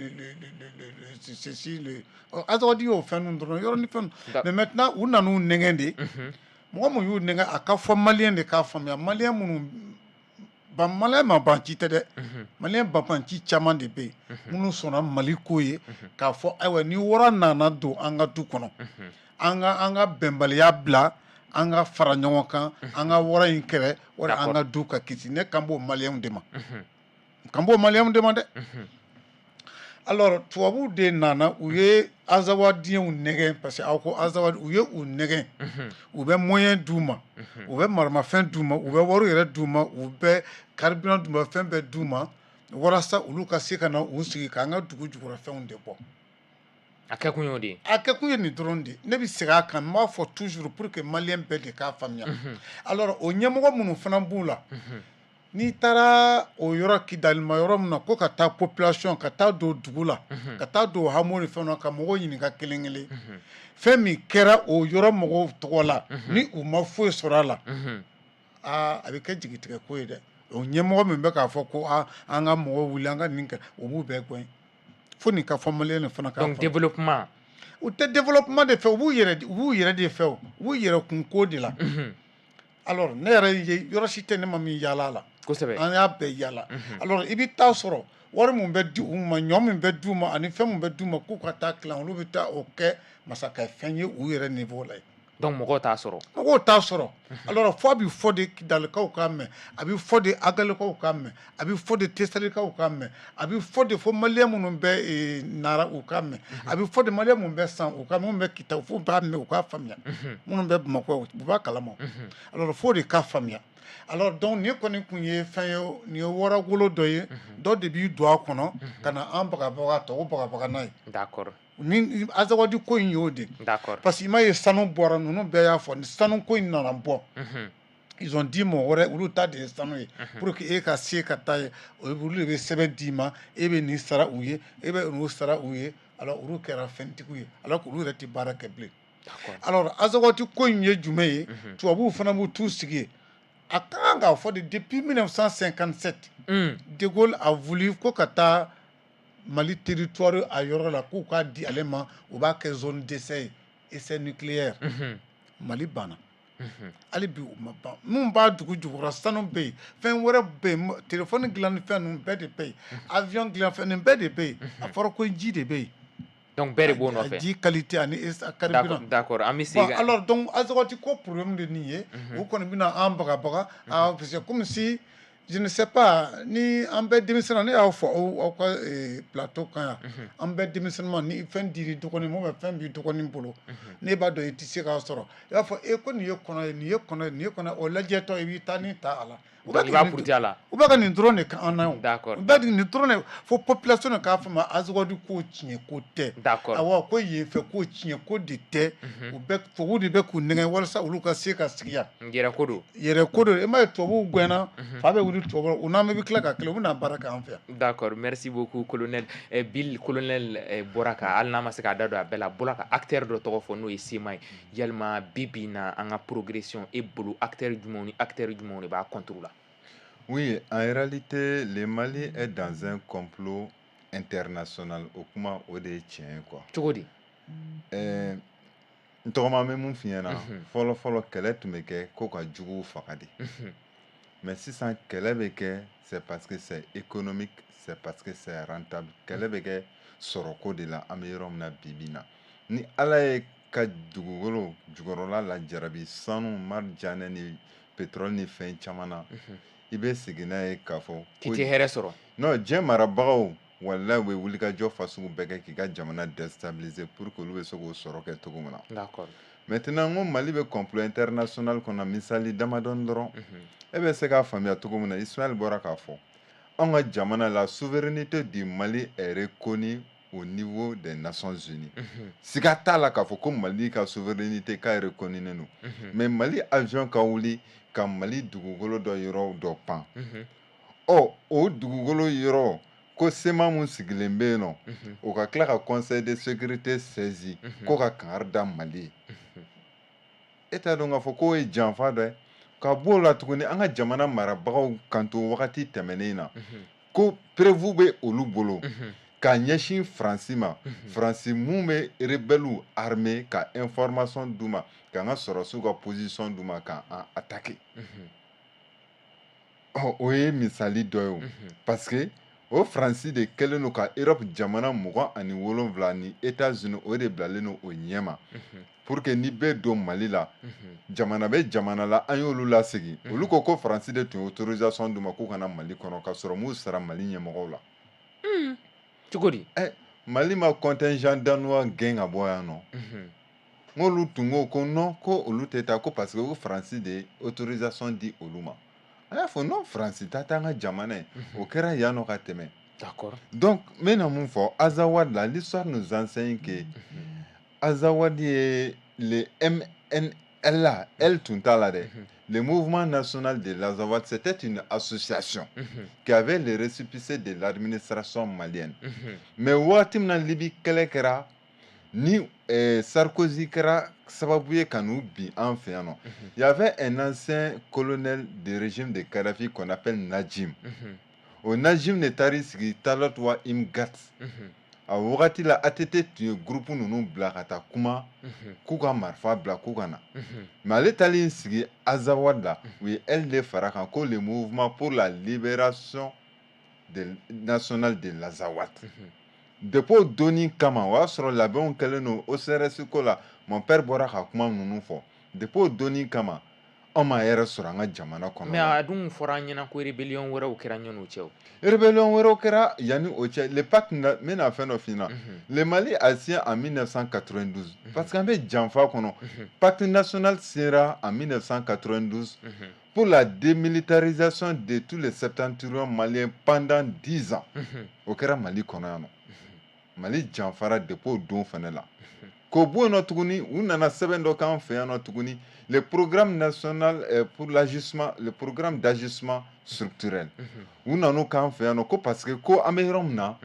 ceci, le Azawadi y'o fɛn ninnu dɔrɔn yɔrɔ ni fɛn. Mais maintenant, u nan'u nɛgɛn de. Mɔgɔ mun y'u nɛgɛn, a ka fɔ maliyɛn de k'a faamuya. Maliyɛn minnu ban, maliyɛn ma ban ci tɛ dɛ, maliyɛn banbanci caman de bɛ yen minnu sɔnna Mali ko ye k'a fɔ ayiwa, ni wara nana don an ka du kɔnɔ, an ka bɛnbaliya bila, an ka fara ɲɔgɔn kan, an ka wara in kɛrɛ wala an ka du ka kisi. Ne kan b'o maliyɛnw de ma, kan b'o maliyɛnw de ma dɛ. Alors tubabuw de nana, u ye Azawadienw nɛgɛn, parce que aw ko Azawadi, u ye u nɛgɛn. U bɛ moyen d'u ma, u bɛ maramafɛn d'u ma, u bɛ wari yɛrɛ d'u ma, u bɛ carburant d'u ma, fɛn bɛɛ d'u ma, walasa olu ka se ka na u sigi k'an ka dugu jukɔrɔfɛnw de bɔ. A kɛkun y'o de ye. A kɛkun ye nin dɔrɔn de. Ne bɛ segin a kan, n b'a fɔ toujours pour que malien bɛɛ de k'a faamuya. Alors o ɲɛmɔgɔ minnu fana b'u la, n'i taara o yɔrɔ Kidalima yɔrɔ min na, ko ka taa population, ka taa don dugu la, ka taa don hameau ni fɛnw na, ka mɔgɔw ɲininka kelen kelen, fɛn min kɛra o yɔrɔ mɔgɔw tɔgɔ la, ni u ma foyi sɔrɔ a la, aa, a bɛ kɛ jigitigɛ ko ye dɛ. O ɲɛmɔgɔ min bɛ k'a fɔ ko aa, an ka mɔgɔw wuli, an ka nin kɛ, o b'u bɛɛ gɛn. Fo nin ka fɔ malien fana k'a Donc développement. U tɛ développement de fɛ, u b'u yɛrɛ de fɛ, o u b'u yɛrɛ kun ko de la. Alors ne yɛrɛ ye yɔrɔ si tɛ ne ma min yaala a la. An y'a bɛɛ yaala. Alors i bɛ taa sɔrɔ wari min bɛ di u ma, ɲɔ min bɛ d'u ma ani fɛn min bɛ d'u ma k'u ka taa tilan, olu bɛ taa o kɛ masakɛ fɛn ye u yɛrɛ niveau la yen. Donc mɔgɔw t'a sɔrɔ. Mɔgɔw t'a sɔrɔ. Alors fo a bɛ fɔ de Kidalikaw k'a mɛn, a bɛ fɔ de Agalekaw k'a mɛn, a bɛ fɔ de Tesalikaw k'a mɛn, a bɛ fɔ de fo malien minnu bɛ Nara u k'a mɛn, a bɛ fɔ de malien minnu bɛ San u ka minnu bɛ Kita, f'u b'a mɛn, u k'a faamuya, minnu bɛ Bamakɔ u b'a kalama. Alors fo de k'a faamuya. Alors donc nin kɔni tun ye fɛn ye, nin ye waragolo dɔ ye, dɔ de b'i don a kɔnɔ ka na an bagabaga, tɔw bagabaga n'a ye. Ni Azawadi ko in y'o de. Parce que i m'a ye, sanu bɔra, ninnu bɛɛ y'a fɔ, ni sanu ko in nana bɔ, ils ont dit mɔgɔ wɛrɛ, olu ta de ye sanu ye, pour que e ka se ka taa ye, olu de bɛ sɛbɛn d'i ma, e bɛ nin sara u ye, e bɛ nin sara u ye. Alors olu kɛra fɛntigiw ye, alors que olu yɛrɛ tɛ baara kɛ bilen. Alors Azawadi ko in ye jumɛn ye? Tubabuw fana b'u t'u sigi yen. A ka kan k'a fɔ de, depuis 1957, De Gaulle a voulu ko ka taa Mali territoire a yɔrɔ la, k'u k'a di ale ma, u b'a kɛ zone d'essai ye, essai nucléaire. Mali banna. Hali bi u ma ban. Mun b'a dugu jukɔrɔ, sanu bɛ yen, fɛn wɛrɛ bɛ yen, téléphone dilan ni fɛn ninnu bɛɛ de bɛ yen, avion dilan fɛn nin bɛɛ de bɛ yen. A fɔra ko ji de bɛ yen. Donc bɛɛ de b'o nɔfɛ. Ji qualité ani carburant. D'accord, an bɛ segin. Bon, alors donc Azawadi ko problème de nin ye, u kɔni bɛna an bagabaga, ah, parce que comme si je ne sais pas, ni an bɛɛ denmisɛnnin, ne y'aw fɔ aw ka plateau kan yan, an bɛɛ denmisɛnnin ma, ni fɛn dir'i dɔgɔnin ma ou bien fɛn b'i dɔgɔnin bolo, n'e b'a dɔn i tɛ se k'a sɔrɔ, i b'a fɔ e ko nin ye kɔnɔ ye, nin ye kɔnɔ ye, nin ye kɔnɔ ye, o lajɛtɔ i b'i taa ni ta a la. Donc i b'a puruti a la. U bɛ ka nin dɔrɔn de k'an na o. D'accord. U bɛ nin dɔrɔn de fo population de k'a faamu, Azawadi ko tiɲɛ ko tɛ. Awɔ, ko yen fɛ ko tiɲɛ ko de tɛ. U bɛ tubabuw de bɛ k'u nɛgɛn walasa olu ka se ka sigi yan. Yɛrɛ ko don. Yɛrɛ ko don. I m'a ye, tubabuw gɛnna, fa bɛ wuli tubabu la, u n'an bɛɛ bɛ tila ka kelen, u bɛna baara kɛ an fɛ yan. D'accord, merci beaucoup colonel. Bill colonel bɔra ka, hali n'a ma se k'a da don a bɛɛ la, a bɔra ka acteur dɔ tɔgɔ fɔ, n'o ye CMA ye. Yalima bi bi in na, an ka progression, e bolo acteur jumɛnw ni acteur jumɛnw de b'a contre la? Oui, en réalité, le Mali est dans un complot international. O kuma, o de ye tiɲɛ ye quoi. Cogo di? N tɔgɔma, bɛ mun f'i ɲɛna? Fɔlɔ fɔlɔ, kɛlɛ tun bɛ kɛ ko ka juguw faga de. Mais sisan, kɛlɛ bɛ kɛ c'est parce que c'est économique, c'est parce que c'est rentable. Kɛlɛ bɛ kɛ sɔrɔko de la. An bɛ yɔrɔ min na bi bi in na, ni Ala ye ka dugukolo jukɔrɔla lajarabi sanu, marijanɛ ni pétrole ni fɛn caman na, i bɛ segin n'a ye k'a fɔ k'i tɛ hɛrɛ sɔrɔ. Non, diɲɛ marabagaw, walahi, u bɛ wulikajɔ fasugu bɛɛ kɛ k'i ka jamana déstabiliser pour que olu bɛ se k'o sɔrɔ kɛ cogo min na. Maintenant, n ko Mali bɛ complot international kɔnɔ, misali damadɔni dɔrɔn, e bɛ se k'a faamuya cogo min na. Ismaël bɔra k'a fɔ, anw ka jamana, la souveraineté du Mali est reconnue au niveau des Nations Unies. Siga t'a la k'a fɔ ko Mali ka souveraineté k'a reconnu don. Mais Mali avion ka wuli ka Mali dugukolo dɔ yɔrɔ dɔ pan, ɔ, o dugukolo yɔrɔ ko CMA mun sigilen bɛ yen nɔ, o ka tila ka Conseil de sécurité saisi ko ka kangari da Mali ye, e t'a dɔn k'a fɔ k'o ye janfa dɔ ye. Ka b'o la tuguni, an ka jamana marabagaw kanto wagati tɛmɛnen na ko preuve bɛ olu bolo k'a ɲɛsin Faransi ma, Faransi mun bɛ rebelles armé, ka information d'u ma, k'an ka sɔrɔdasiw ka position d'u ma, k'an attaquer. Ɔ, o ye misali dɔ ye o, parce que o Faransi de kɛlen don ka Europe jamana 27 ni États-Unis, o de bilalen don o ɲɛma pour que ni bɛ don Mali la, jamana bɛ jamana la, an y'olu lasegin. Olu ko ko Faransi de tun ye autorisation d'u ma k'u ka na Mali kɔnɔ, ka sɔrɔ m'u sara Mali ɲɛmɔgɔw la. Cogo di? Mali ma contingent danois gɛn ka bɔ yan nɔ. N'olu tun ko ko non, ko olu tɛ taa, ko parce que ko Faransi de ye autorisation di olu ma. An y'a fɔ non, Faransi ta t'an ka jamana ye. O kɛra yan nɔ ka tɛmɛ. Donc n bɛna mun fɔ Azawad la? L'histoire nous enseigne que Azawad ye le MNLA, L tun t'a la dɛ. Le Mouvement national de l'Azawad, c'était une association qui avait le récépissé de l'administration malienne. Mais waati min na Libi kɛlɛ kɛra ni Sarkozy kɛra sababu ye ka n'u bin an fɛ yan nɔ, il y avait un ancien colonel de régime de Kadhafi qu'on appelle Najim. O Najim de taar'i sigi Talout wa Imgat. A wagati la, ATT tun ye groupe ninnu bila ka taa kuma k'u ka marifa bila k'u ka na. Mais ale taalen sigi Azawad la, u ye L de fara kan, ko le Mouvement pour la libération nationale de l'Azawad. Depuis o donni kama, o y'a sɔrɔ labɛnw kɛlen don OCRS ko la. Mon père bɔra ka kuma ninnu fɔ. Depuis o donni kama, anw ma yɛrɛ sɔrɔ an ka jamana kɔnɔ. Mais a dun fɔra an ɲɛna ko rébellion wɛrɛw kɛra ɲɔgɔn cɛ o. Rébellion wɛrɛw kɛra yanni o cɛ. Le pacte, n bɛna fɛn dɔ f'i ɲɛna. Le Mali a signé en 1992, parce qu'an bɛ janfa kɔnɔ. Pacte national signera en 1992 pour la démilitarisation de tous les septentrions maliens pendant 10 ans. O kɛra Mali kɔnɔ yan nɔ. Mali janfara depuis o don fana la. K'o bɔ yen nɔ tuguni, u nana sɛbɛn dɔ k'an fɛ yan nɔ tuguni, le programme national pour l'ajustement, le programme d'ajustement structurel. U nan'o k'an fɛ yan nɔ ko parce que ko an bɛ yɔrɔ min na,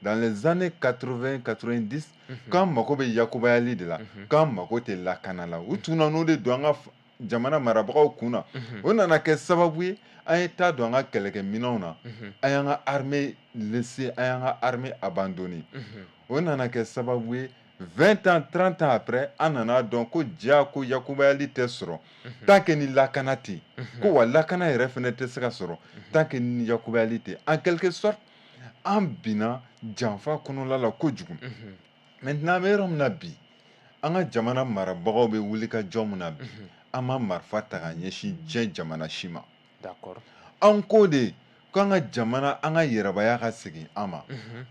dans les années 80 90, k'an mako bɛ yakubayali de la, k'an mako tɛ lakana la. U tun nan'o de don an ka jamana marabagaw kun na. O nana kɛ sababu ye, an ye taa don an ka kɛlɛkɛminɛnw na, an y'an ka armée laisser, an y'an ka armée abandonner. O nana kɛ sababu ye, 20 ans, 30 ans après, an nana dɔn ko ja ko yakubayali tɛ sɔrɔ tant que ni lakana tɛ yen, ko wa lakana yɛrɛ fɛnɛ tɛ se ka sɔrɔ tant que ni yakubayali tɛ. En quelque sorte, an binna janfa kɔnɔla la kojugu. Maintenant, an bɛ yɔrɔ min na bi, an ka jamana marabagaw bɛ wuli ka jɔ min na bi, an ma marifa ta ka ɲɛsin diɲɛ jamana si ma. An ko de k'an ka jamana, an ka yɛrɛbaya ka segin an ma,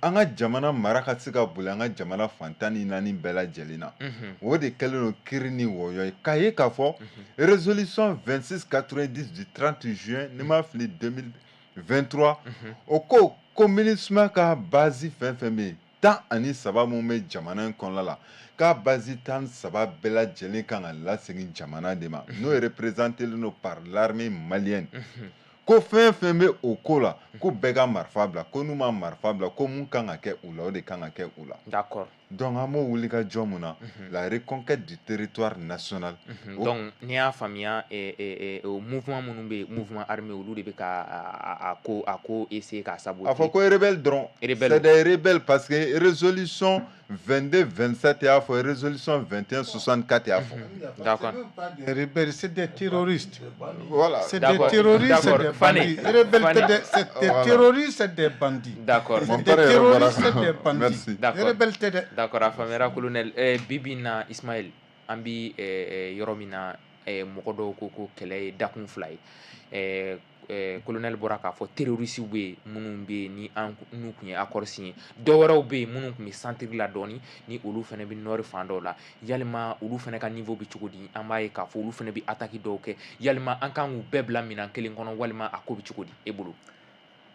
an ka jamana mara ka se ka boli an ka jamana fan 14 bɛɛ lajɛlen na. O de kɛlen don kiri ni wɔyɔ ye k'a ye k'a fɔ résolution 2690 du 30 juin, ni ma fili, 2023, o ko ko MINUSMA ka base fɛn fɛn bɛ yen, 13 mun bɛ jamana in kɔnɔna la, k'a base 13 bɛɛ lajɛlen kan ka lasegin jamana de ma, n'o représenté don par l'armée malienne, ko fɛn fɛn bɛ o ko la, ko bɛɛ ka marifa bila, ko n'u ma marifa bila, ko mun kan ka kɛ u la, o de kan ka kɛ u la. Donc an b'o wuli ka jɔ mun na? La reconquête du territoire national. Donc n'i y'a faamuya, o mouvement minnu bɛ yen, mouvement armé, olu de bɛ ka a ko essayer k'a saboter. A fɔ ko rebelle dɔrɔn. Rebelle. C'est des rebelles, parce que résolution 22 27 y'a fɔ, résolution 21 64 y'a fɔ. C'est même pas des rebelles, c'est des terroristes. Voilà. C'est des terroristes, c'est des Fane. bandits. Rebelles, Fane. c'est des Voilà. terroristes, c'est des bandits. Mon C'est des père yɛrɛ bɔra. terroristes, c'est des bandits. Merci. Rebelles tɛ dɛ. D'accord, a faamuyara, colonel. Bi bi in na, Ismaël, an bi yɔrɔ min na, mɔgɔ dɔw ko ko kɛlɛ ye dakun fila ye. Colonel bɔra k'a fɔ terroristes bɛ yen minnu bɛ yen ni an n'u tun ye accord signé, dɔw wɛrɛw bɛ yen minnu tun bɛ centre la dɔɔni, ni olu fana bɛ nord fan dɔw la. Yalima olu fana ka niveau bɛ cogo di? An b'a ye k'a fɔ olu fana bɛ attaque dɔw kɛ. Yalima an kan k'u bɛɛ bila minɛn kelen kɔnɔ, walima a ko bɛ cogo di e bolo?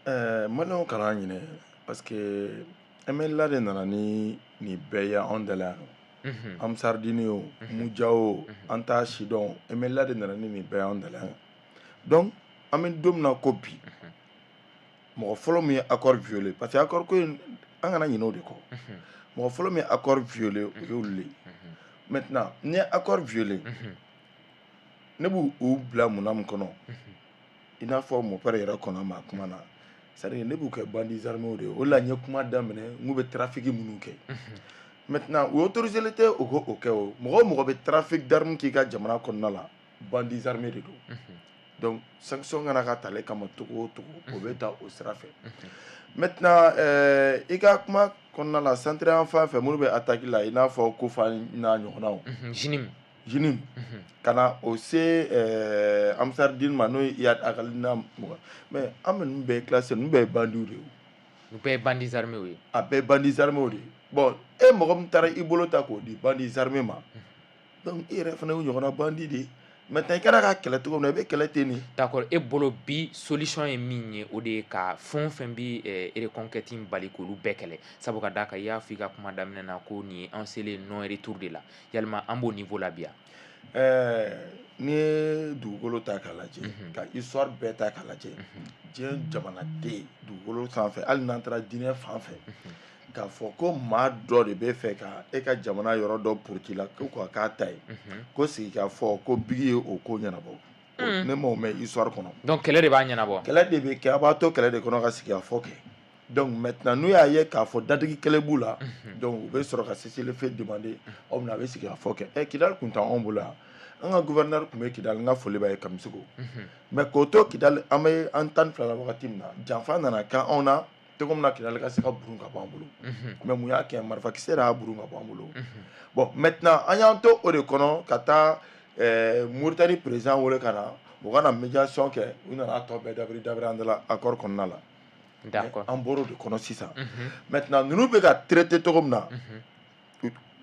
Maliyɛnw kana ɲinɛ, parce que MNLA de nana ni nin bɛɛ ye anw da la yan nɔ. Ansar Dine o, Muja o, an t'a si dɔn. MNLA de nana ni nin bɛɛ ye anw da la yan. Donc an bɛ don min na ko bi, mɔgɔ fɔlɔ min ye accord violé, parce que accord ko in, an kana ɲinɛ o de kɔ, mɔgɔ fɔlɔ min ye accord violé, o y'olu de ye. Maintenant, n'i ye accord violé, ne b'u u bila munna min kɔnɔ, i n'a fɔ mon père yɛrɛ kɔnɔ ma kuma na, c'est à dire ne b'u kɛ bandits armés de ye. O de la n ye kuma daminɛ n k'u bɛ trafic minnu kɛ. Maintenant, u autorisé tɛ u ko o kɛ. O mɔgɔ o mɔgɔ bɛ trafic d'armes k'i ka jamana kɔnɔna la, bandits armés de don. Donc sanction kana ka t'ale kama togo o togo, o bɛ ta o sira fɛ. Maintenant, i ka kuma kɔnɔna la, centre yan fan fɛ, minnu bɛ attaque la, i n'a fɔ Kofa n'a ɲɔgɔnnaw, JNIM. JNIM, ka na o se Ansar Dine ma, n'o ye Iyad Ag Ghali n'a mɔgɔ. Mais an bɛ ninnu bɛɛ classé, ninnu bɛɛ ye bandits de ye. U bɛɛ ye bandits armés ye. A bɛɛ ye bandits armés de ye. Bon, e mɔgɔ min taara i bolo ta k'o di bandits armés ma, donc i yɛrɛ fana y'u ɲɔgɔnna bandit de ye. Maintenant, i kɛra ka kɛlɛ cogo min na, i bɛ kɛlɛ ten de. D'accord, e bolo bi, solution ye min ye, o de ye ka fɛn o fɛn bi reconquête in bali, k'olu bɛɛ kɛlɛ. Sabu ka d'a kan, i y'a fɔ i ka kuma daminɛ na ko nin ye an selen non retour de la. Yalima an b'o niveau la bi yan? N'i ye dugukolo ta k'a lajɛ, ka histoire bɛɛ ta k'a lajɛ, diɲɛ jamana tɛ yen dugukolo sanfɛ, hali n'an taara diinɛ fan fɛ, k'a fɔ ko maa dɔ de bɛ fɛ ka e ka jamana yɔrɔ dɔ puruti la ko k'a k'a ta ye, ko sigi k'a fɔ ko bigi ye o ko ɲɛnabɔ, ne m'o mɛn histoire kɔnɔ. Donc kɛlɛ de b'a ɲɛnabɔ. Kɛlɛ de bɛ kɛ, a b'a to kɛlɛ de kɔnɔ ka sigi ka fɔ kɛ. Donc maintenant, n'u y'a ye k'a fɔ dadigi kɛlɛ b'u la, donc u bɛ sɔrɔ ka cessez-le-feu demander. Aw bɛna, a bɛ sigi ka fɔ kɛ. Ɛ, Kidali tun t'anw bolo yan. An ka gouverneur tun bɛ Kidali, n ka foli b'a ye, Kamisiko. Mais k'o to Kidali, an bɛ an 12 la wagati min na, janfa nana kɛ anw na cogo min na, Kidali ka se ka burun ka bɔ an bolo. Mais mun y'a kɛ? Marifakisɛ de y'a burun ka bɔ an bolo. Bon, maintenant, an y'an to o de kɔnɔ ka taa Moritani président wele ka na, u ka na médiation kɛ. U nana tɔ bɛɛ dabiri dabiri an da la accord kɔnɔna la. An bɔr'o de kɔnɔ sisan. Maintenant, ninnu bɛ ka traiter cogo min na,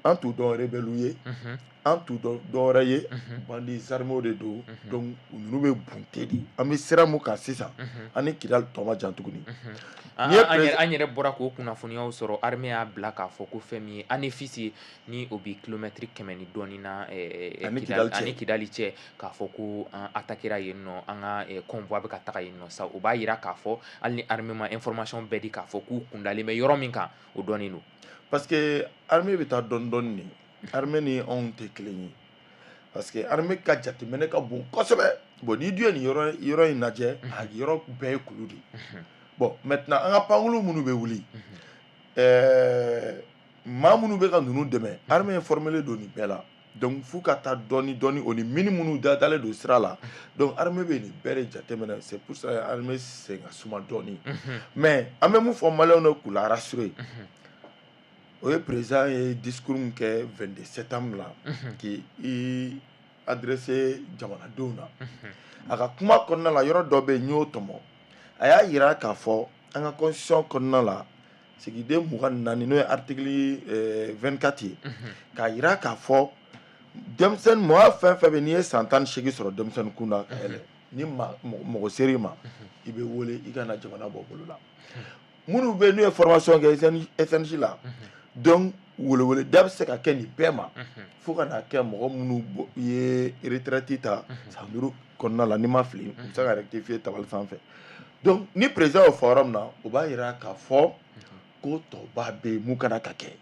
an t'u dɔn rebelle ye, an t'u dɔn dɔwɛrɛ ye, bandits armés de don. Donc ninnu bɛ bunte de. An bɛ sira mun kan sisan, an ni Kidali tɔ ma jan tuguni. An yɛrɛ bɔra k'o kunnafoniyaw sɔrɔ. Armée y'a bila k'a fɔ ko fɛn min ye Anéfis ye, ni o bi kilomɛtiri 100 ni dɔɔnin na ani Kidali cɛ, k'a fɔ ko an attaquera yen nɔ, an ka convoi bɛ ka taga yen nɔ sa. O b'a yira k'a fɔ hali ni armée ma information bɛɛ di k'a fɔ k'u kundalen bɛ yɔrɔ min kan, o dɔnnen don. Parce que armée bɛ taa dɔɔni dɔɔni de. Armée ni anw tɛ kelen ye, parce que armée ka jateminɛ ka bon kosɛbɛ. Bon, n'i dun ye nin yɔrɔ in lajɛ, a yɔrɔ bɛɛ ye kulu de ye. Bon, maintenant, an ka pankulu minnu bɛ wuli, maa minnu bɛ ka ninnu dɛmɛ, armée formelen don nin bɛɛ la. Donc f'u ka taa dɔɔni dɔɔni, o ni mine minnu dalen don sira la. Donc armée bɛ nin bɛɛ de jateminɛ. C'est pour ça armée sen ka suma dɔɔni. Mais an bɛ mun fɔ maliyɛnw ye k'u la rassurer, o ye président ye discours min kɛ 22 septembre la, k'i adressé jamanadenw na. A ka kuma kɔnɔna la, yɔrɔ dɔ bɛ yen, n y'o tɔmɔ. A y'a yira k'a fɔ an ka constitution kɔnɔna la, sigiden 24, n'o ye article 24 ye, k'a yira k'a fɔ denmisɛnnin, mɔgɔ fɛn fɛn bɛ, n'i ye san 18 sɔrɔ denmisɛnnin kun na ka yɛlɛ, ni mɔgɔ ser'i ma, i bɛ wele i ka na jamana bɔ bolo la. Minnu bɛ yen n'u ye formation kɛ SNJ la, donc weleweleda bɛ se ka kɛ nin bɛɛ ma, fo ka n'a kɛ mɔgɔ minnu ye retraite ta san 5 kɔnɔna la, n'i ma fili, u bɛ se ka rectifier tabali sanfɛ. Donc ni président y'o fɔ yɔrɔ min na, o b'a yira k'a fɔ ko tɔba bɛ yen mun kana ka kɛ.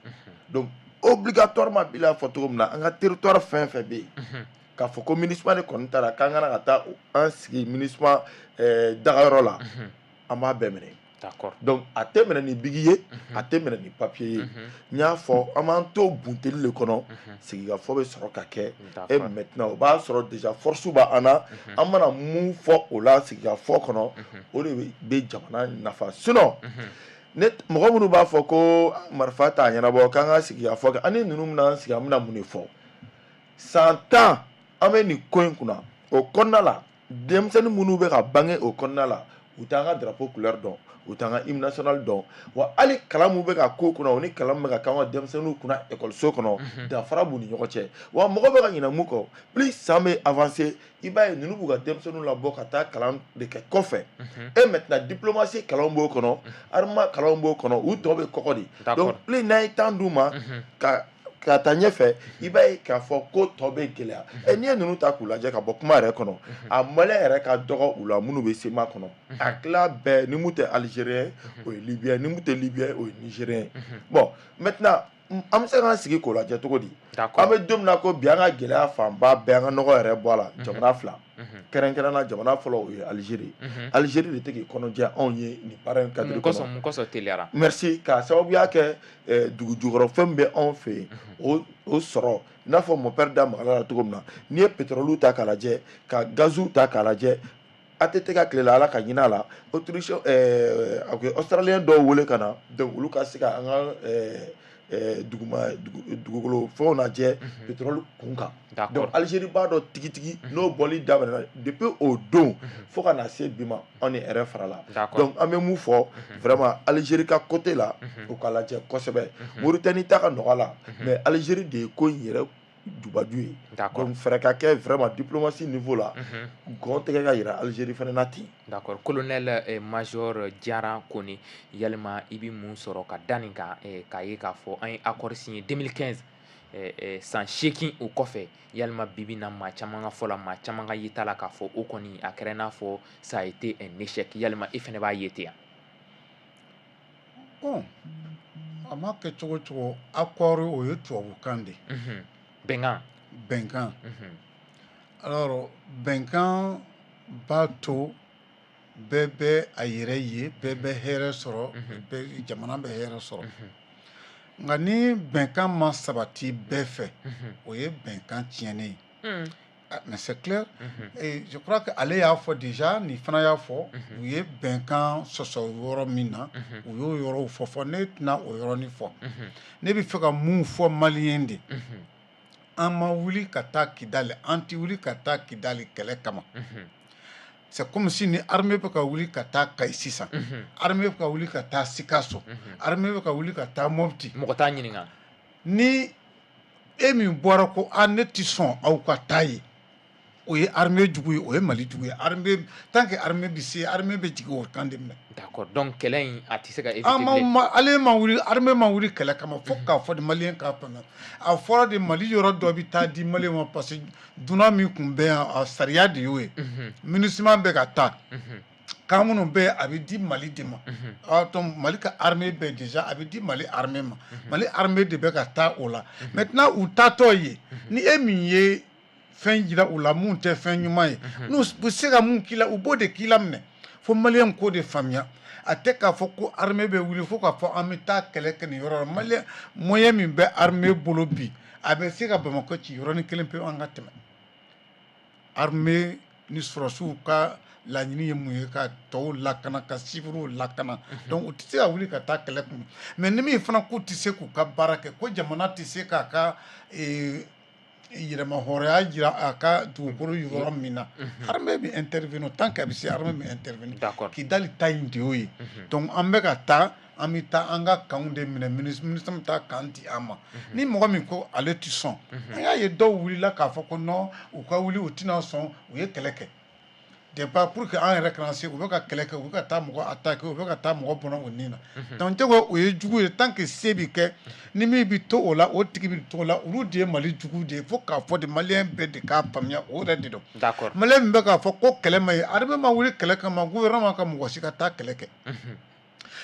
Donc obligatoirement, bi y'a fɔ cogo min na, an ka territoire fɛn fɛn bɛ yen, k'a fɔ ko MINUSMA de kɔni taara, k'an kana ka taa an sigi MINUSMA dagayɔrɔ la, an b'a bɛɛ minɛ. Donc a tɛ minɛ ni bigi ye, a tɛ minɛ ni papier ye. N y'a fɔ, an b'an to bunteli de kɔnɔ, sigikafɔ bɛ sɔrɔ ka kɛ. Et maintenant, o b'a sɔrɔ déjà force b'an na. An mana mun fɔ o la sigikafɔ kɔnɔ, o de bɛ jamana nafa. Sinon ne, mɔgɔ minnu b'a fɔ ko marifa t'a ɲɛnabɔ, k'an ka sigikafɔ kɛ, an ni ninnu bɛna sigi, an bɛna mun de fɔ? San 10 an bɛ nin ko in kunna. O kɔnɔna la, denmisɛnnin minnu bɛ ka bange o kɔnɔna la, u t'an ka drapeau couleur dɔn, u t'an ka hymne national dɔn. Wa hali kalan mun bɛ ka k'o kunna, o ni kalan min bɛ ka k'an ka denmisɛnninw kunna ekɔliso kɔnɔ, danfara b'u ni ɲɔgɔn cɛ. Wa mɔgɔ bɛ ka ɲinɛ mun kɔ, plus san bɛ avancer, i b'a ye ninnu b'u ka denmisɛnninw labɔ ka taa kalan de kɛ kɔfɛ. Et maintenant, diplomatie kalanw b'o kɔnɔ, armement kalanw b'o kɔnɔ, u tɔ bɛ kɔgɔ de. Donc plus n'an ye temps d'u ma ka taa ɲɛfɛ, i b'a ye k'a fɔ ko tɔ bɛ gɛlɛya. Ɛ, n'i ye ninnu ta k'u lajɛ ka bɔ kuma yɛrɛ kɔnɔ, a maliyɛn yɛrɛ ka dɔgɔ u la minnu bɛ CMA kɔnɔ. A tila bɛɛ, ni mun tɛ algérien, o ye libyen, ni mun tɛ libyen, o ye nigérien. Bon, maintenant, an bɛ se k'an sigi k'o lajɛ cogo di? An bɛ don min na ko bi, an ka gɛlɛya fanba bɛɛ, an ka nɔgɔ yɛrɛ bɔ a la, jamana fila kɛrɛnkɛrɛnna. Jamana fɔlɔ, o ye Algérie. Algérie de tɛ k'i kɔnɔdiya anw ye nin baara in cadre kɔnɔ. Mun kosɔn teliyara? Merci. K'a sababuya kɛ dugu jukɔrɔ fɛn bɛ anw fɛ yen, o sɔrɔ, i n'a fɔ mon père da magala la cogo min na, n'i ye pétrole ta k'a lajɛ, ka gaziw ta k'a lajɛ. ATT ka tile la, Ala ka hinɛ a la, Autriche, Australien dɔw wele ka na, donc olu ka se ka an ka duguma dugukolo fɛnw lajɛ pétrole kun kan. Donc Algérie b'a dɔn tigitigi. N'o bɔli daminɛna, depuis o don fo ka na se bi ma, anw ni hɛrɛ farala. Donc an bɛ mun fɔ vraiment Algérie ka côté la, o ka lajɛ kosɛbɛ. Mauritanie ta ka nɔgɔ la, mais Algérie de ye ko in yɛrɛ jubaju ye. Donc fɛɛrɛ ka kɛ vraiment diplomatie niveau la, gɔn tɛgɛ ka yira Algérie fana na ten. D'accord. Colonel major Diarra Kone, yalima i bɛ mun sɔrɔ ka da nin kan, k'a ye k'a fɔ an ye accord signé 2015, san 8 o kɔfɛ, yalima bibi na, maa caman ka fɔ la, maa caman ka yeta la, k'a fɔ o kɔni a kɛra i n'a fɔ ça a été un échec, yalima e fana b'a ye ten yan? Bon, a ma kɛ cogo o cogo, accord, o ye tubabukan de ye. Bɛnkan. Bɛnkan. Alors bɛnkan b'a to bɛɛ bɛ a yɛrɛ ye, bɛɛ bɛ hɛrɛ sɔrɔ, bɛɛ jamana bɛ hɛrɛ sɔrɔ. Nka ni bɛnkan ma sabati bɛɛ fɛ, o ye bɛnkan tiɲɛnen ye. Ah, mais c'est clair. Et je crois que ale y'a fɔ déjà, nin fana y'a fɔ, u ye bɛnkan sɔsɔ yɔrɔ min na, u y'o yɔrɔw fɔ. Ne tɛna o yɔrɔnin fɔ. Ne bɛ fɛ ka mun fɔ malien de? An ma wuli ka taa Kidali, an tɛ wuli ka taa Kidali kɛlɛ kama. C'est comme si ni armée bɛ ka wuli ka taa Kayi sisan, armée bɛ ka wuli ka taa Sikaso, armée bɛ ka wuli ka taa Mopti. Mɔgɔ t'a ɲininka. Ni e min bɔra ko a ne tɛ sɔn aw ka taa yen, o ye armée jugu ye, o ye Mali jugu ye. Armée, tant que armée bɛ se, armée bɛ jigin o kan de minɛ. D'accord, donc kɛlɛ in a tɛ se ka éviter An ma bilen. Ma ale ma wuli, armée ma wuli kɛlɛ kama. Fo k'a fɔ de, malien k'a faamuya, a fɔra de Mali yɔrɔ dɔ bɛ taa di malien ma, parce que dunan min tun bɛ yan, a sariya de y'o ye. MINUSMA bɛ ka taa, kan minnu bɛ yen, a bɛ di Mali de ma. Ah, donc Mali ka armée bɛ déjà, a bɛ di Mali armée ma. Mali armée de bɛ ka taa o la. Maintenant u taatɔ ye, ni e min ye fɛn jira u la mun tɛ fɛn ɲuman ye, n'u bɛ se ka mun k'i la, u b'o de k'i la minɛ. Fo malien k'o de faamuya. A tɛ k'a fɔ ko armée bɛ wuli fo k'a fɔ an bɛ taa kɛlɛ kɛ nin yɔrɔ la. Malien, moyen min bɛ armée bolo bi, a bɛ se ka Bamakɔ ci yɔrɔnin kelen pewu, an ka tɛmɛ. Armée ni sɔrɔsiw ka laɲini ye mun ye? Ka tɔw lakana, ka civilw lakana. Donc u tɛ se ka wuli ka taa kɛlɛ kun. Mais ni min fana k'u tɛ se k'u ka baara kɛ, ko jamana tɛ se k'a ka yɛrɛma hɔrɔnya jira a ka dugukolo yɔrɔ min na, armée bɛ intervenir. Tant que a bɛ se, armée bɛ intervenir. Kidali ta in de y'o ye. Donc an bɛ ka taa, an bɛ taa an ka kanw de minɛ, ministre bɛ taa kan di an ma. Ni mɔgɔ min ko ale tɛ sɔn, an y'a ye dɔw wulila k'a fɔ ko non, u ka wuli, u tɛna sɔn. U ye kɛlɛ kɛ depuis pour que an yɛrɛ kana se. U bɛ ka kɛlɛ kɛ, u bɛ ka taa mɔgɔ attaquer, u bɛ ka taa mɔgɔ bɔnɛ o nin na. Donc jago o ye jugu ye. Tant que se bɛ kɛ, ni min bɛ to o la, o tigi bɛ to o la. Olu de ye Mali jugu de ye. Fo k'a fɔ de, malien bɛɛ de k'a faamuya, o yɛrɛ de don. Malien min bɛ k'a fɔ ko kɛlɛ ma ye, armée ma wuli kɛlɛ kama, gouvernement ka mɔgɔ si ka taa kɛlɛ kɛ.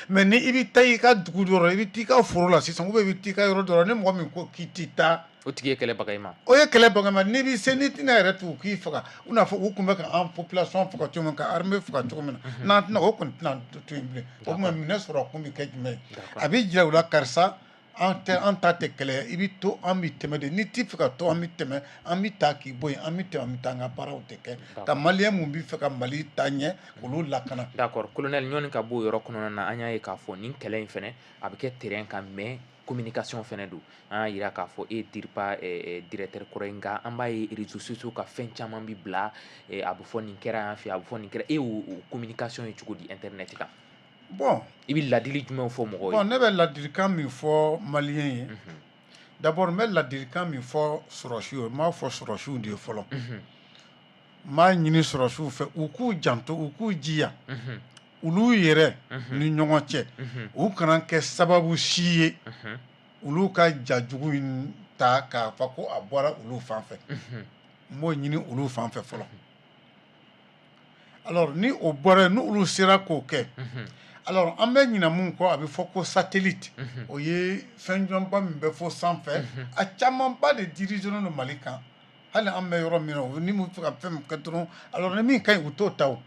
Mais ni i bɛ taa i ka dugu dɔ la, i bɛ t'i ka foro la sisan, ou bien i bɛ t'i ka yɔrɔ dɔ la, ni mɔgɔ min ko k'i t'i taa, O tigi ye kɛlɛbaga i ma. O ye kɛlɛbaga ma. N'i bɛ se, n'i tɛna yɛrɛ tugu k'i faga, u n'a fɔ u tun bɛ ka an population faga cogo min, ka armée faga cogo min na, n'an tɛna o kɔni tɛna to yen bilen. O tuma minɛ sɔrɔ kun bɛ kɛ jumɛn ye? A bɛ jira u la, karisa, an tɛ, an ta tɛ kɛlɛ ye. I bɛ to, an bɛ tɛmɛ de. N'i t'i fɛ ka to, an bɛ tɛmɛ, an bɛ taa k'i bɔ yen, an bɛ tɛmɛ, an bɛ taa an ka baaraw de kɛ, ka malien mun bɛ fɛ ka Mali taa ɲɛ, k'olu lakana. D'accord. Colonel, ɲɔni ka bɔ o yɔrɔ kɔnɔna na, an y'a ye k'a fɔ nin kɛlɛ in fɛnɛ a bɛ kɛ terrain kan, mais communication fɛnɛ don. An y'a yira k'a fɔ e ye DIRPA directeur kɔrɔ ye, nka an b'a ye réseaux sociaux ka fɛn caman bi bila, a bɛ fɔ nin kɛra yan fɛ, a bɛ fɔ nin kɛra. E y'o communication ye cogo di internet kan? Bon. I bɛ ladili jumɛnw fɔ mɔgɔw ye? Bon, ne bɛ ladilikan min fɔ malien ye, d'abord n bɛ ladilikan min fɔ sɔrɔsiw ye, n b'a fɔ sɔrɔsiw de ye fɔlɔ. N b'a ɲini sɔrɔsiw fɛ, u k'u janto, u k'u jija olu yɛrɛ ni ɲɔgɔn cɛ, u kana kɛ sababu si ye olu ka ja jugu in ta k'a fɔ ko a bɔra olu fan fɛ. N b'o ɲini olu fan fɛ fɔlɔ. Alors ni o bɔra yen, ni olu sera k'o kɛ, alors an bɛ ɲinɛ mun kɔ, a bɛ fɔ ko satellite, o ye fɛn jɔnba min bɛ fɔ sanfɛ, a camanba de dirigé don Mali kan. Hali an bɛ yɔrɔ min na, ni mun fɛ ka fɛn min kɛ dɔrɔn, alors ni min ka ɲi, u t'o ta, o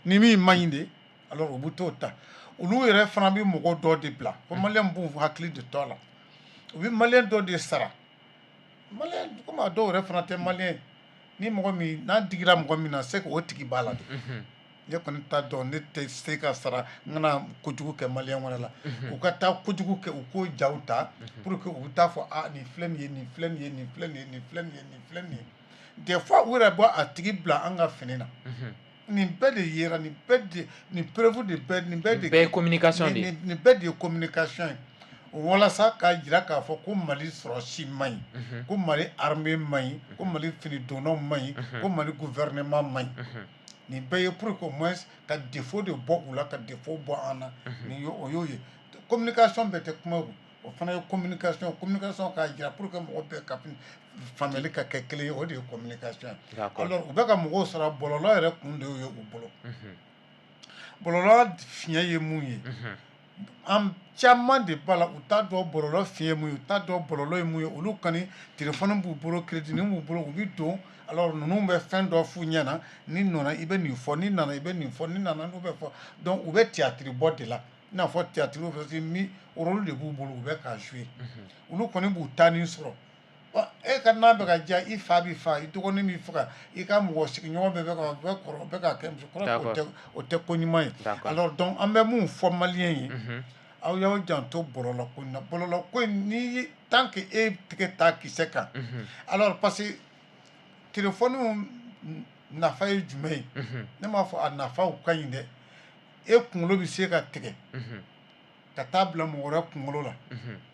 ni min man ɲi de, alors u bɛ t'o ta. Olu yɛrɛ fana bɛ mɔgɔ dɔ de bila ko malien b'u hakili de to a la. U bɛ malien dɔ de sara, malien komi a dɔw yɛrɛ fana tɛ malien. Ni mɔgɔ min n'a digira mɔgɔ min na, c'est que o tigi b'a la de. Ne kɔni t'a dɔn, ne tɛ se ka sara n kana kojugu kɛ maliyɛn wɛrɛ la. U ka taa kojugu kɛ, u k'o jaw ta pour que u bɛ taa fɔ a nin filɛ nin ye, nin filɛ nin ye, nin filɛ nin ye, nin filɛ nin ye, nin filɛ nin ye. Des fois u yɛrɛ bɔ a tigi bila an ka fini na. Nin bɛɛ de yera, nin bɛɛ de, nin preuve de bɛɛ, nin bɛɛ de bɛɛ ye communication de ye. Nin bɛɛ de ye communication ye walasa k'a jira k'a fɔ ko Mali sɔrɔsi man ɲi, ko Mali armée man ɲi, ko Mali finidonnaw man ɲi, ko Mali gouvernement man ɲi. Nin bɛɛ ye pour que au moins ka défaut de bɔ u la, ka défaut bɔ an na. Nin ye o y'o ye. Communication bɛɛ tɛ kuma o, o fana ye communication, communication k'a jira pour que mɔgɔ bɛɛ ka faamuyali ka kɛ kelen ye, o de ye communication ye. Alors u bɛ ka mɔgɔw sɔrɔ bɔlɔlɔ yɛrɛ kun de y'o ye u bolo. Bɔlɔlɔ fiɲɛ ye mun ye? An caman de b'a la, u t'a dɔn bɔlɔlɔ fiɲɛ mun ye, u t'a dɔn bɔlɔlɔ ye mun ye. Olu kɔni téléphone b'u bolo, crédit b'u bolo, u bɛ don. Alors ninnu bɛ fɛn dɔ f'u ɲɛna: ni nana i bɛ nin fɔ, ni nana i bɛ nin fɔ, ni nana n'u bɛ fɔ. Donc u bɛ théâtre bɔ de la, i n'a fɔ théâtre, parce que mi rôle de b'u bolo, u bɛ ka jouer. Olu kɔni b'u ta nin sɔrɔ. E ka n'a bɛ ka diya, i fa b'i fa, i dɔgɔnin b'i faga, i ka mɔgɔ sigiɲɔgɔn bɛɛ bɛ ka bɛɛ kɔrɔ bɛɛ ka kɛ muso kɔrɔ, o tɛ ko ɲuman ye. Alors donc an bɛ mun fɔ maliyɛn ye? Aw y'aw janto bɔlɔlɔ ko in na. Bɔlɔlɔ ko in, ni tant que e tigɛ t'a kisɛ kan, alors parce que téléphone nafa ye jumɛn ye? Ne m'a fɔ a nafaw ka ɲi dɛ. E kunkolo bɛ se ka tigɛ ka taa bila mɔgɔ wɛrɛ kunkolo la.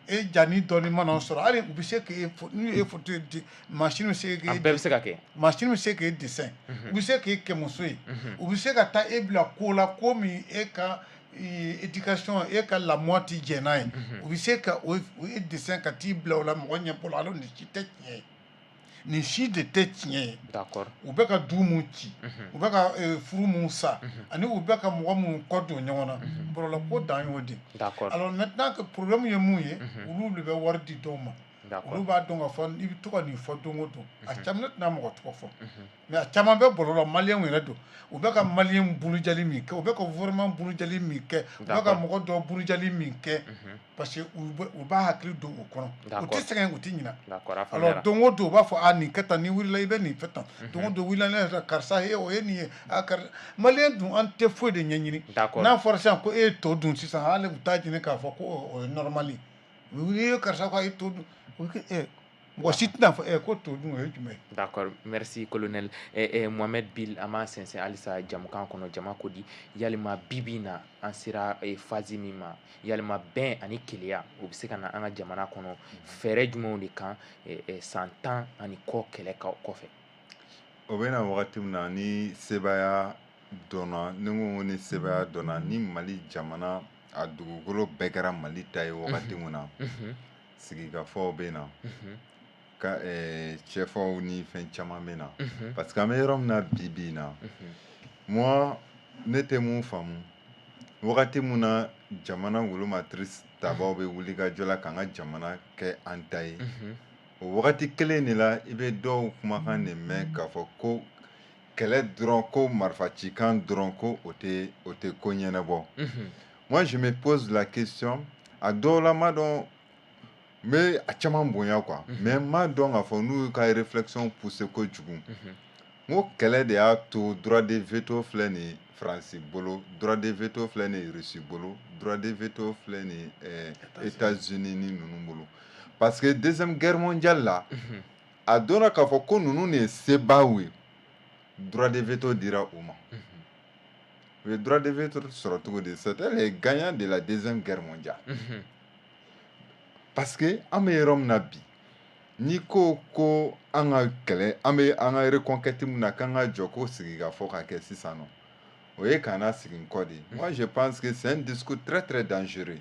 E jani dɔɔni mana sɔrɔ, hali u bɛ se k'e, n'u ye photo di, machine bɛ se k'e A bɛɛ bɛ se ka kɛ. Machine bɛ se k'e dessin, u bɛ se k'e kɛ muso ye, u bɛ se ka taa e bila ko la, ko min e ka éducation, e ka lamɔ ti jɛn n'a ye. U bɛ se ka o e dessin ka t'i bila o la mɔgɔ ɲɛ bolo. Alors nin si tɛ tiɲɛ ye, nin si de tɛ tiɲɛ ye. U bɛ ka du mun ci, u bɛ ka furu mun sa, ani u bɛ ka mɔgɔ mun kɔ don ɲɔgɔn na, bɔlɔlɔ ko dan y'o de. Alors maintenant que problème ye mun ye? Olu de bɛ wari di dɔw ma. Olu b'a dɔn k'a fɔ i bɛ to ka nin fɔ don o don. A caman, ne tɛna mɔgɔ tɔgɔ fɔ, mais a caman bɛ bɔlɔlɔ, maliyɛnw yɛrɛ don. U bɛ ka maliyɛn burujali min kɛ, u bɛ ka gouvernement burujali min kɛ, u bɛ ka mɔgɔ dɔw burujali min kɛ, parce que u b'a hakili don u kɔnɔ, u tɛ sɛgɛn, u tɛ ɲinɛ. Alors don o don u b'a fɔ a nin kɛ tan, ni wulila i bɛ nin fɛ tan, don o don wulila ne yɛrɛ karisa e o ye nin ye, a karisa. Maliyɛn dun, an tɛ foyi de ɲɛɲini. N'a fɔra sisan ko e ye to dun sisan, hali u t'a ɲini k'a fɔ ko o ye normal ye. U ye karisa ko a ye to dun, o ɛ mɔgɔ si tɛna fɔ ɛ ko to dun o ye jumɛn ye? D'accord, merci colonel. Mohamed Bil, an b'an sɛnsɛn halisa jamukan kɔnɔ, jama ko di? Yalima bi bi in na an sera phase min ma, yalima bɛn ani keleya o bɛ se ka na an ka jamana kɔnɔ fɛɛrɛ jumɛnw de kan san 10 ani kɔ kɛlɛ kɔfɛ? O bɛ na wagati min na ni sebaaya dɔnna, ni ko ni sebaaya dɔnna, ni Mali jamana a dugukolo bɛɛ kɛra Mali ta ye wagati min na, sigikafɔw bɛ na ka cɛfaw ni fɛn caman bɛ na, parce que an bɛ yɔrɔ min na bi bi in na, moi ne tɛ mun faamu, wagati min na jamana wolomatrice tabaw bɛ wuli ka jɔ la k'an ka jamana kɛ an ta ye, o wagati kelen de la i bɛ dɔw kumakan de mɛn k'a fɔ ko kɛlɛ dɔrɔn, ko marifacikan dɔrɔn, ko o tɛ ko ɲɛnabɔ. Moi je me pose la question, a dɔw la, ma dɔn, n bɛ a caman bonya quoi, mais n m'a dɔn k'a fɔ n'u ka réflexion poussé kojugu. N ko kɛlɛ de y'a to droit de veto filɛ nin ye Faransi bolo, droit de veto filɛ nin ye Russie bolo, droit de veto filɛ nin ye États-Unis ni ninnu bolo, parce que Deuxième Guerre mondiale la, a dɔnna k'a fɔ ko ninnu de ye sebaw ye, droit de veto dira u ma. U ye droit de veto sɔrɔ cogo di? C'était les gagnants de la Deuxième Guerre mondiale. Parce que an bɛ yɔrɔ min na bi, n'i ko ko an ka kɛlɛ, an bɛ an ka reconquête min na, k'an ka jɔ ko sigikafɔ ka kɛ sisan nɔ, o ye k'an segin kɔ de. Moi je pense que c'est un discours très très dangereux.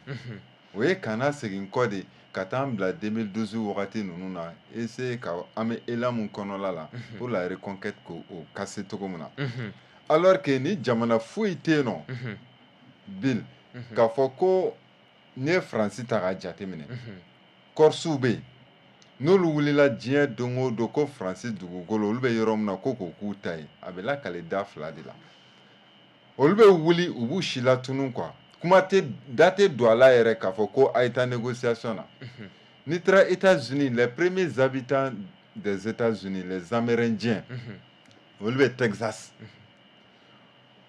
O ye k'an segin kɔ de ka taa an bila 2012 wagati ninnu na, essayer ka an bɛ élan mun kɔnɔla la pour la reconquête, k'o casser cogo min na, alors que ni jamana foyi tɛ yen nɔ Bill k'a fɔ ko n'i ye Faransi ta k'a jateminɛ, Corsew bɛ yen, n'olu wulila diɲɛ don o don ko Faransi dugukolo, olu bɛ yɔrɔ min na, ko k'o k'u ta ye, a bɛ lakale da fila de la. Olu bɛ wuli, u b'u si latunu quoi, kuma tɛ da tɛ don a la yɛrɛ k'a fɔ ko a ye taa négociation na. N'i taara États-Unis, les premiers habitants des États-Unis, les Amérindiens, olu bɛ Texas,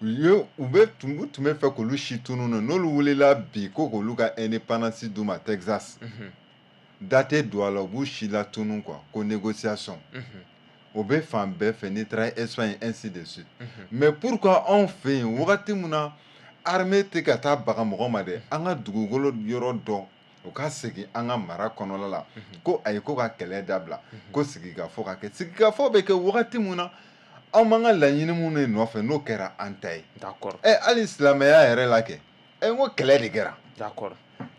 u U ye u bɛ tun u tun bɛ fɛ k'olu si tunun na, n'olu wulila bi ko k'olu ka indépendance d'u ma Texas, da tɛ don a la, u b'u si latunun quoi, ko négociation. O bɛ fan bɛɛ fɛ, n'i taara Espagne, ainsi de suite. Mais pourquoi anw fɛ yen, wagati min na armée tɛ ka taa baga mɔgɔ ma dɛ, an ka dugukolo yɔrɔ dɔ u ka segin an ka mara kɔnɔla la, ko ayi, ko ka kɛlɛ dabila, ko sigikafɔ ka kɛ? Sigikafɔ bɛ kɛ wagati min na anw b'an ka laɲini minnu de nɔfɛ, n'o kɛra an ta ye. Ɛ, hali silamɛya yɛrɛ la kɛ, ɛ, n ko kɛlɛ de kɛra.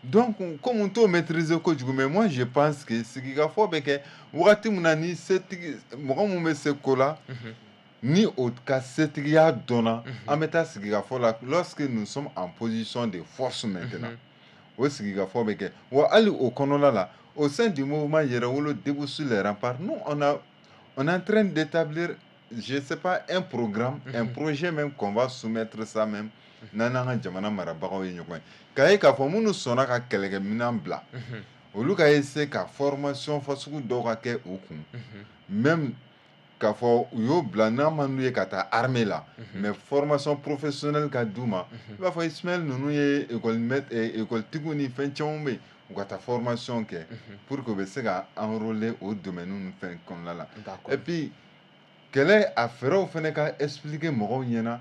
Donc comme n t'o maîtriser kojugu, mais moi je pense que sigikafɔ bɛ kɛ wagati min na ni setigi, mɔgɔ mun bɛ se ko la, ni o ka setigiya dɔnna, an bɛ taa sigikafɔ la lorsque nous sommes en position de force. Maintenant, o sigikafɔ bɛ kɛ wa hali o kɔnɔna la, au sein du mouvement Yɛrɛwolo Debout sur les remparts, nous on est en train d'établir, je sais pas, un programme, un projet même qu'on va soumettre ça même n'an n'an ka jamana marabagaw ye ɲɔgɔn ye, k'a ye k'a fɔ minnu sɔnna ka kɛlɛkɛminɛn bila, olu ka essayer ka formation fasugu dɔw ka kɛ u kun, même k'a fɔ u y'o bila n'a man d'u ye ka taa armée la, mais formation professionnelle ka d'u ma. I b'a fɔ Ismaël ninnu ye école maître, école tigiw ni fɛn caman bɛ yen, u ka taa formation kɛ pour que u bɛ se ka enrôler o domaine ni fɛn kɔnɔna la. Et puis kɛlɛ a fɛɛrɛw fana ka expliquer mɔgɔw ɲɛna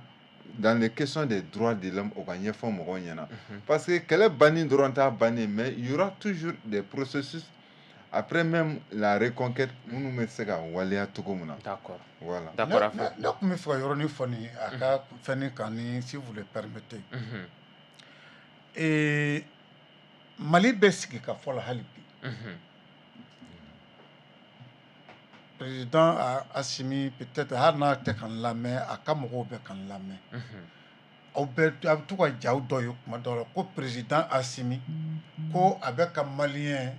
dans les questions des droits de l'homme, o ka ɲɛfɔ mɔgɔw ɲɛna, parce que kɛlɛ banni dɔrɔn t'a bannen, mais il y aura toujours des processus après même la reconquête minnu bɛ se ka waleya cogo min na. Voilà. D'accord. Ne tun bɛ fɛ ka yɔrɔnin fɔ nin a ka fɛn kan ni, si vous le permettez. Mali bɛ sigi ka fɔ la hali bi. Président Assimi, peut-être hali n'a tɛ ka n lamɛn, a ka mɔgɔw bɛ ka n lamɛn. Aw bɛɛ a bɛ to ka jaw dɔ ye kuma dɔw la ko président Assimi ko a bɛ ka malien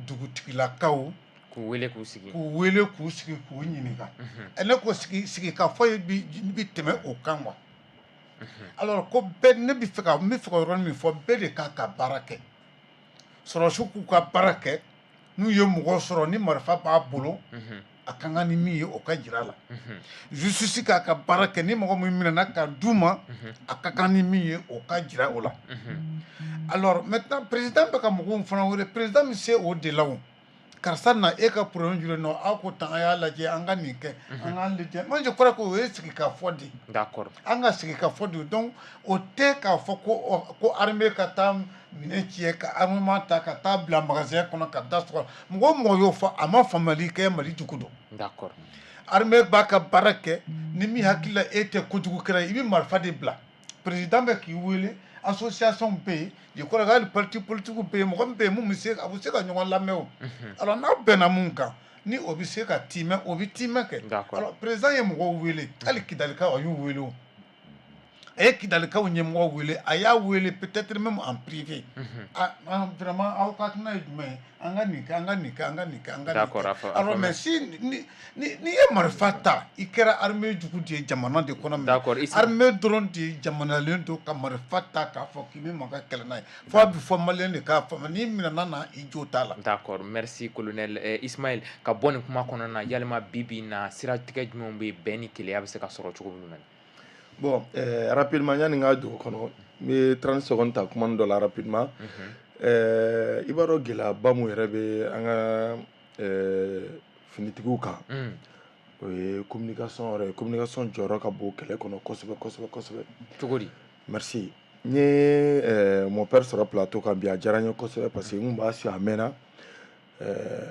dugutigilakaw k'u wele k'u sigi. K'u wele k'u sigi k'u ɲininka. Ɛ, ne ko sigi ka fɔ ye bi tɛmɛ o kan wa? Alors ko bɛɛ, ne bɛ fɛ ka n bɛ fɛ ka yɔrɔnin min fɔ, bɛɛ de k'a ka baara kɛ. Sɔrɔdasiw k'u ka baara kɛ, n'u ye mɔgɔ sɔrɔ ni marifa b'a bolo, a ka kan ni min ye, o ka jira a la. Justice k'a ka baara kɛ, ni mɔgɔ min minɛna ka d'u ma, a ka kan ni min ye, o ka jira o la. Alors maintenant, président bɛ ka mɔgɔw fana wele, président bɛ se o de la. O karisa na, e ka problème jumɛn nɔ? Aw ko tan, an y'a lajɛ, an ka nin kɛ, an k'a lajɛ. Moi je crois que o ye sigi ka fɔ de. An ka sigi ka fɔ de. Donc o tɛ k'a fɔ ko armée ka taa minɛn tiɲɛ, ka armement ta ka taa bila magasin kɔnɔ ka da sɔgɔ. Mɔgɔ o mɔgɔ y'o fɔ, a ma faamuyali kɛ Mali jugu dɔn. Armée b'a ka baara kɛ. Ni min hakili la e tɛ kojugu kɛra ye, i bɛ marifa de bila. Président bɛ k'i wele, association bɛ yen, je crois que hali parti politique bɛ yen, mɔgɔ min bɛ yen mun bɛ se, a bɛ se ka ɲɔgɔn lamɛn o. Alors n'aw bɛnna mun kan, ni o bɛ se ka timɛ, o bɛ timɛ kɛ. Alors président ye mɔgɔw wele, hali Kidalikaw a y'u wele o. A ye Kidalikaw ɲɛmɔgɔ wele, a y'a wele peut-être même en privé. Ah, ah, vraiment aw ka hakilina ye jumɛn ye? An ka nin kɛ, an ka nin kɛ, an ka nin kɛ, an ka nin kɛ. Alors mais si ni ye marifa ta, i kɛra armée jugu de ye jamana de kɔnɔ. Mais armée dɔrɔn de ye jamanalen don ka marifa ta k'a fɔ k'i bɛ mankan kɛlɛ n'a ye. Fo a bɛ fɔ malien de k'a faamu, n'i minɛna na, i jo t'a la. D'accord, merci colonel. Ismaël, ka bɔ nin kuma kɔnɔna na, yalima bi bi in na, siratigɛ jumɛnw bɛ yen, bɛn ni kelenya bɛ se ka sɔrɔ cogo jumɛn na? Bon, rapidement, yanni n ka don o kɔnɔ, n bɛ 30 secondes ta kuma dɔ la rapidement. I b'a dɔn gɛlɛyaba mun yɛrɛ bɛ an ka finitigiw kan, o ye communication yɛrɛ ye. Communication jɔyɔrɔ ka bon kɛlɛ kɔnɔ kosɛbɛ kosɛbɛ kosɛbɛ. Cogo di? Merci. N ye mon père sɔrɔ plateau kan bi, a diyara n ye kosɛbɛ, parce que n kun b'a suit a mɛnna.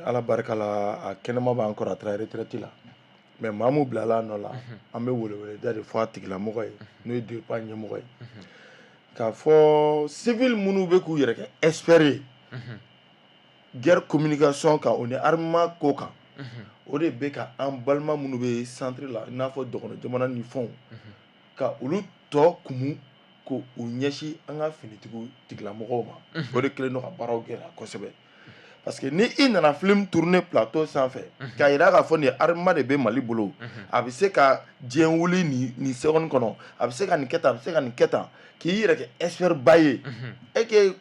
Ala barika la, a kɛnɛma b'an kɔrɔ, a taara retraite la. Mais maa mun bilala a nɔ la, an bɛ weleweleda de fɔ a tigilamɔgɔ ye, n'o ye DIRPA ɲɛmɔgɔ ye, k'a fɔ civil minnu bɛ k'u yɛrɛ kɛ expert ye guerre communication kan, o ni armement ko kan, o de bɛ ka an balima minnu bɛ centre la, i n'a fɔ dɔgɔnɔ jamana ni fɛnw, ka olu tɔ kumu k'u ɲɛsin an ka finitigiw tigilamɔgɔw ma. O de kɛlen don ka baaraw gɛlɛya kosɛbɛ, parce que ni i nana film tourner plateau sanfɛ k'a yira k'a fɔ nin armement de bɛ Mali bolo, a bɛ se ka diɲɛ wuli nin seconde kɔnɔ, a bɛ se ka nin kɛ tan, a bɛ se ka nin kɛ tan, k'i yɛrɛ kɛ expert ba ye e ke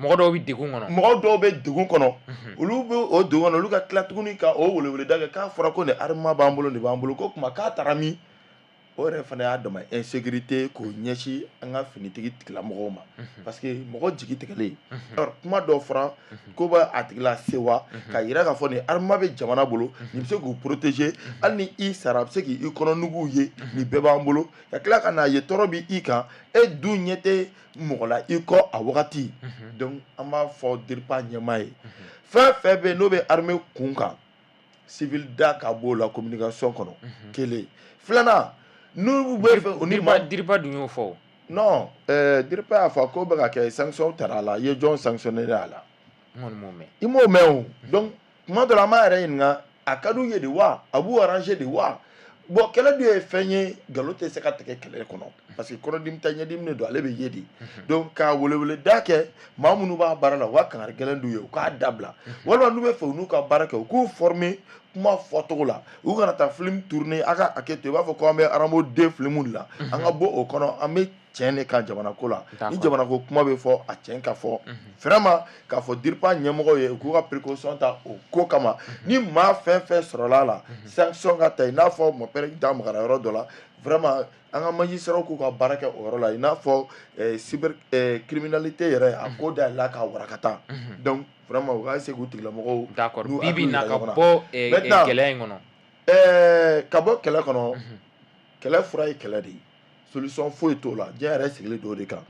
Mɔgɔ dɔw bɛ degun kɔnɔ. Mɔgɔ dɔw bɛ degun kɔnɔ, olu bɛ o degun kɔnɔ, olu ka tila tuguni ka o weleweleda kɛ k'a fɔra ko nin armement b'an bolo, nin b'an bolo, ko kuma k'a taara min. O yɛrɛ fana y'a dama insécurité k'o ɲɛsin an ka finitigi tigilamɔgɔw ma, parce que mɔgɔ jigi tigɛlen. Alors kuma dɔ fɔra ko bɛ a tigila sewa ka yira k'a fɔ nin armement bɛ jamana bolo, nin bɛ se k'u protéger, hali ni i sara a bɛ se k'i kɔnɔnuguw ye, nin bɛɛ b'an bolo. Ka tila ka n'a ye tɔɔrɔ bɛ i kan, e dun ɲɛ tɛ mɔgɔ la i kɔ a wagati. Donc an b'a fɔ DIRPA ɲɛmaa ye, fɛn fɛn bɛ yen n'o bɛ armée kun kan, civil da ka b'o la communication kɔnɔ. Kelen filanan, n'u bɛ fɛ u ni ma DIRPA dun y'o fɔ. Non, DIRPA y'a fɔ ko bɛ ka kɛ, sanction tara a la. I ye jɔn sanctionné a la? N kɔni m'o mɛn. I m'o mɛn o. Donc tuma dɔ la, an b'a yɛrɛ ɲininka, a ka d'u ye de wa, a b'u arranger de wa? Bon, kɛlɛ dun ye fɛn ye, nkalon tɛ se ka tigɛ kɛlɛ kɔnɔ, parce que kɔnɔdimi tɛ, ɲɛdimi de don, ale bɛ ye de. Donc ka weleweleda kɛ maa minnu b'a baara la, u ka kangari gɛlɛn d'u ye, u k'a dabila, walima n'u bɛ fɛ u n'u ka baara kɛ, u k'u former kuma fɔcogo la, u kana taa film tourner. A ka hakɛ to, i b'a fɔ ko an bɛ Rambo 2 film de la. An ka bɔ o kɔnɔ, an bɛ tiɲɛ de kan jamana ko la. Ni jamana ko kuma bɛ fɔ, a tiɲɛ ka fɔ vraiment. K'a fɔ DIRPA ɲɛmɔgɔw ye, u k'u ka précaution ta o ko kama. Ni maa fɛn fɛn sɔrɔla a la, sanction ka ta. I n'a fɔ mon père da magara yɔrɔ dɔ la, vraiment an ka magistrats k'u ka baara kɛ o yɔrɔ la, i n'a fɔ cyber criminalité yɛrɛ, a ko dayɛlɛla k'a warakata. Donc vraiment u ka essayer k'u tigilamɔgɔw D'accord, bi bi in na, ka bɔ gɛlɛya in kɔnɔ. Ka bɔ kɛlɛ kɔnɔ, kɛlɛ fura ye kɛlɛ de ye, solution foyi t'o la. Diɲɛ yɛrɛ sigilen don o de kan.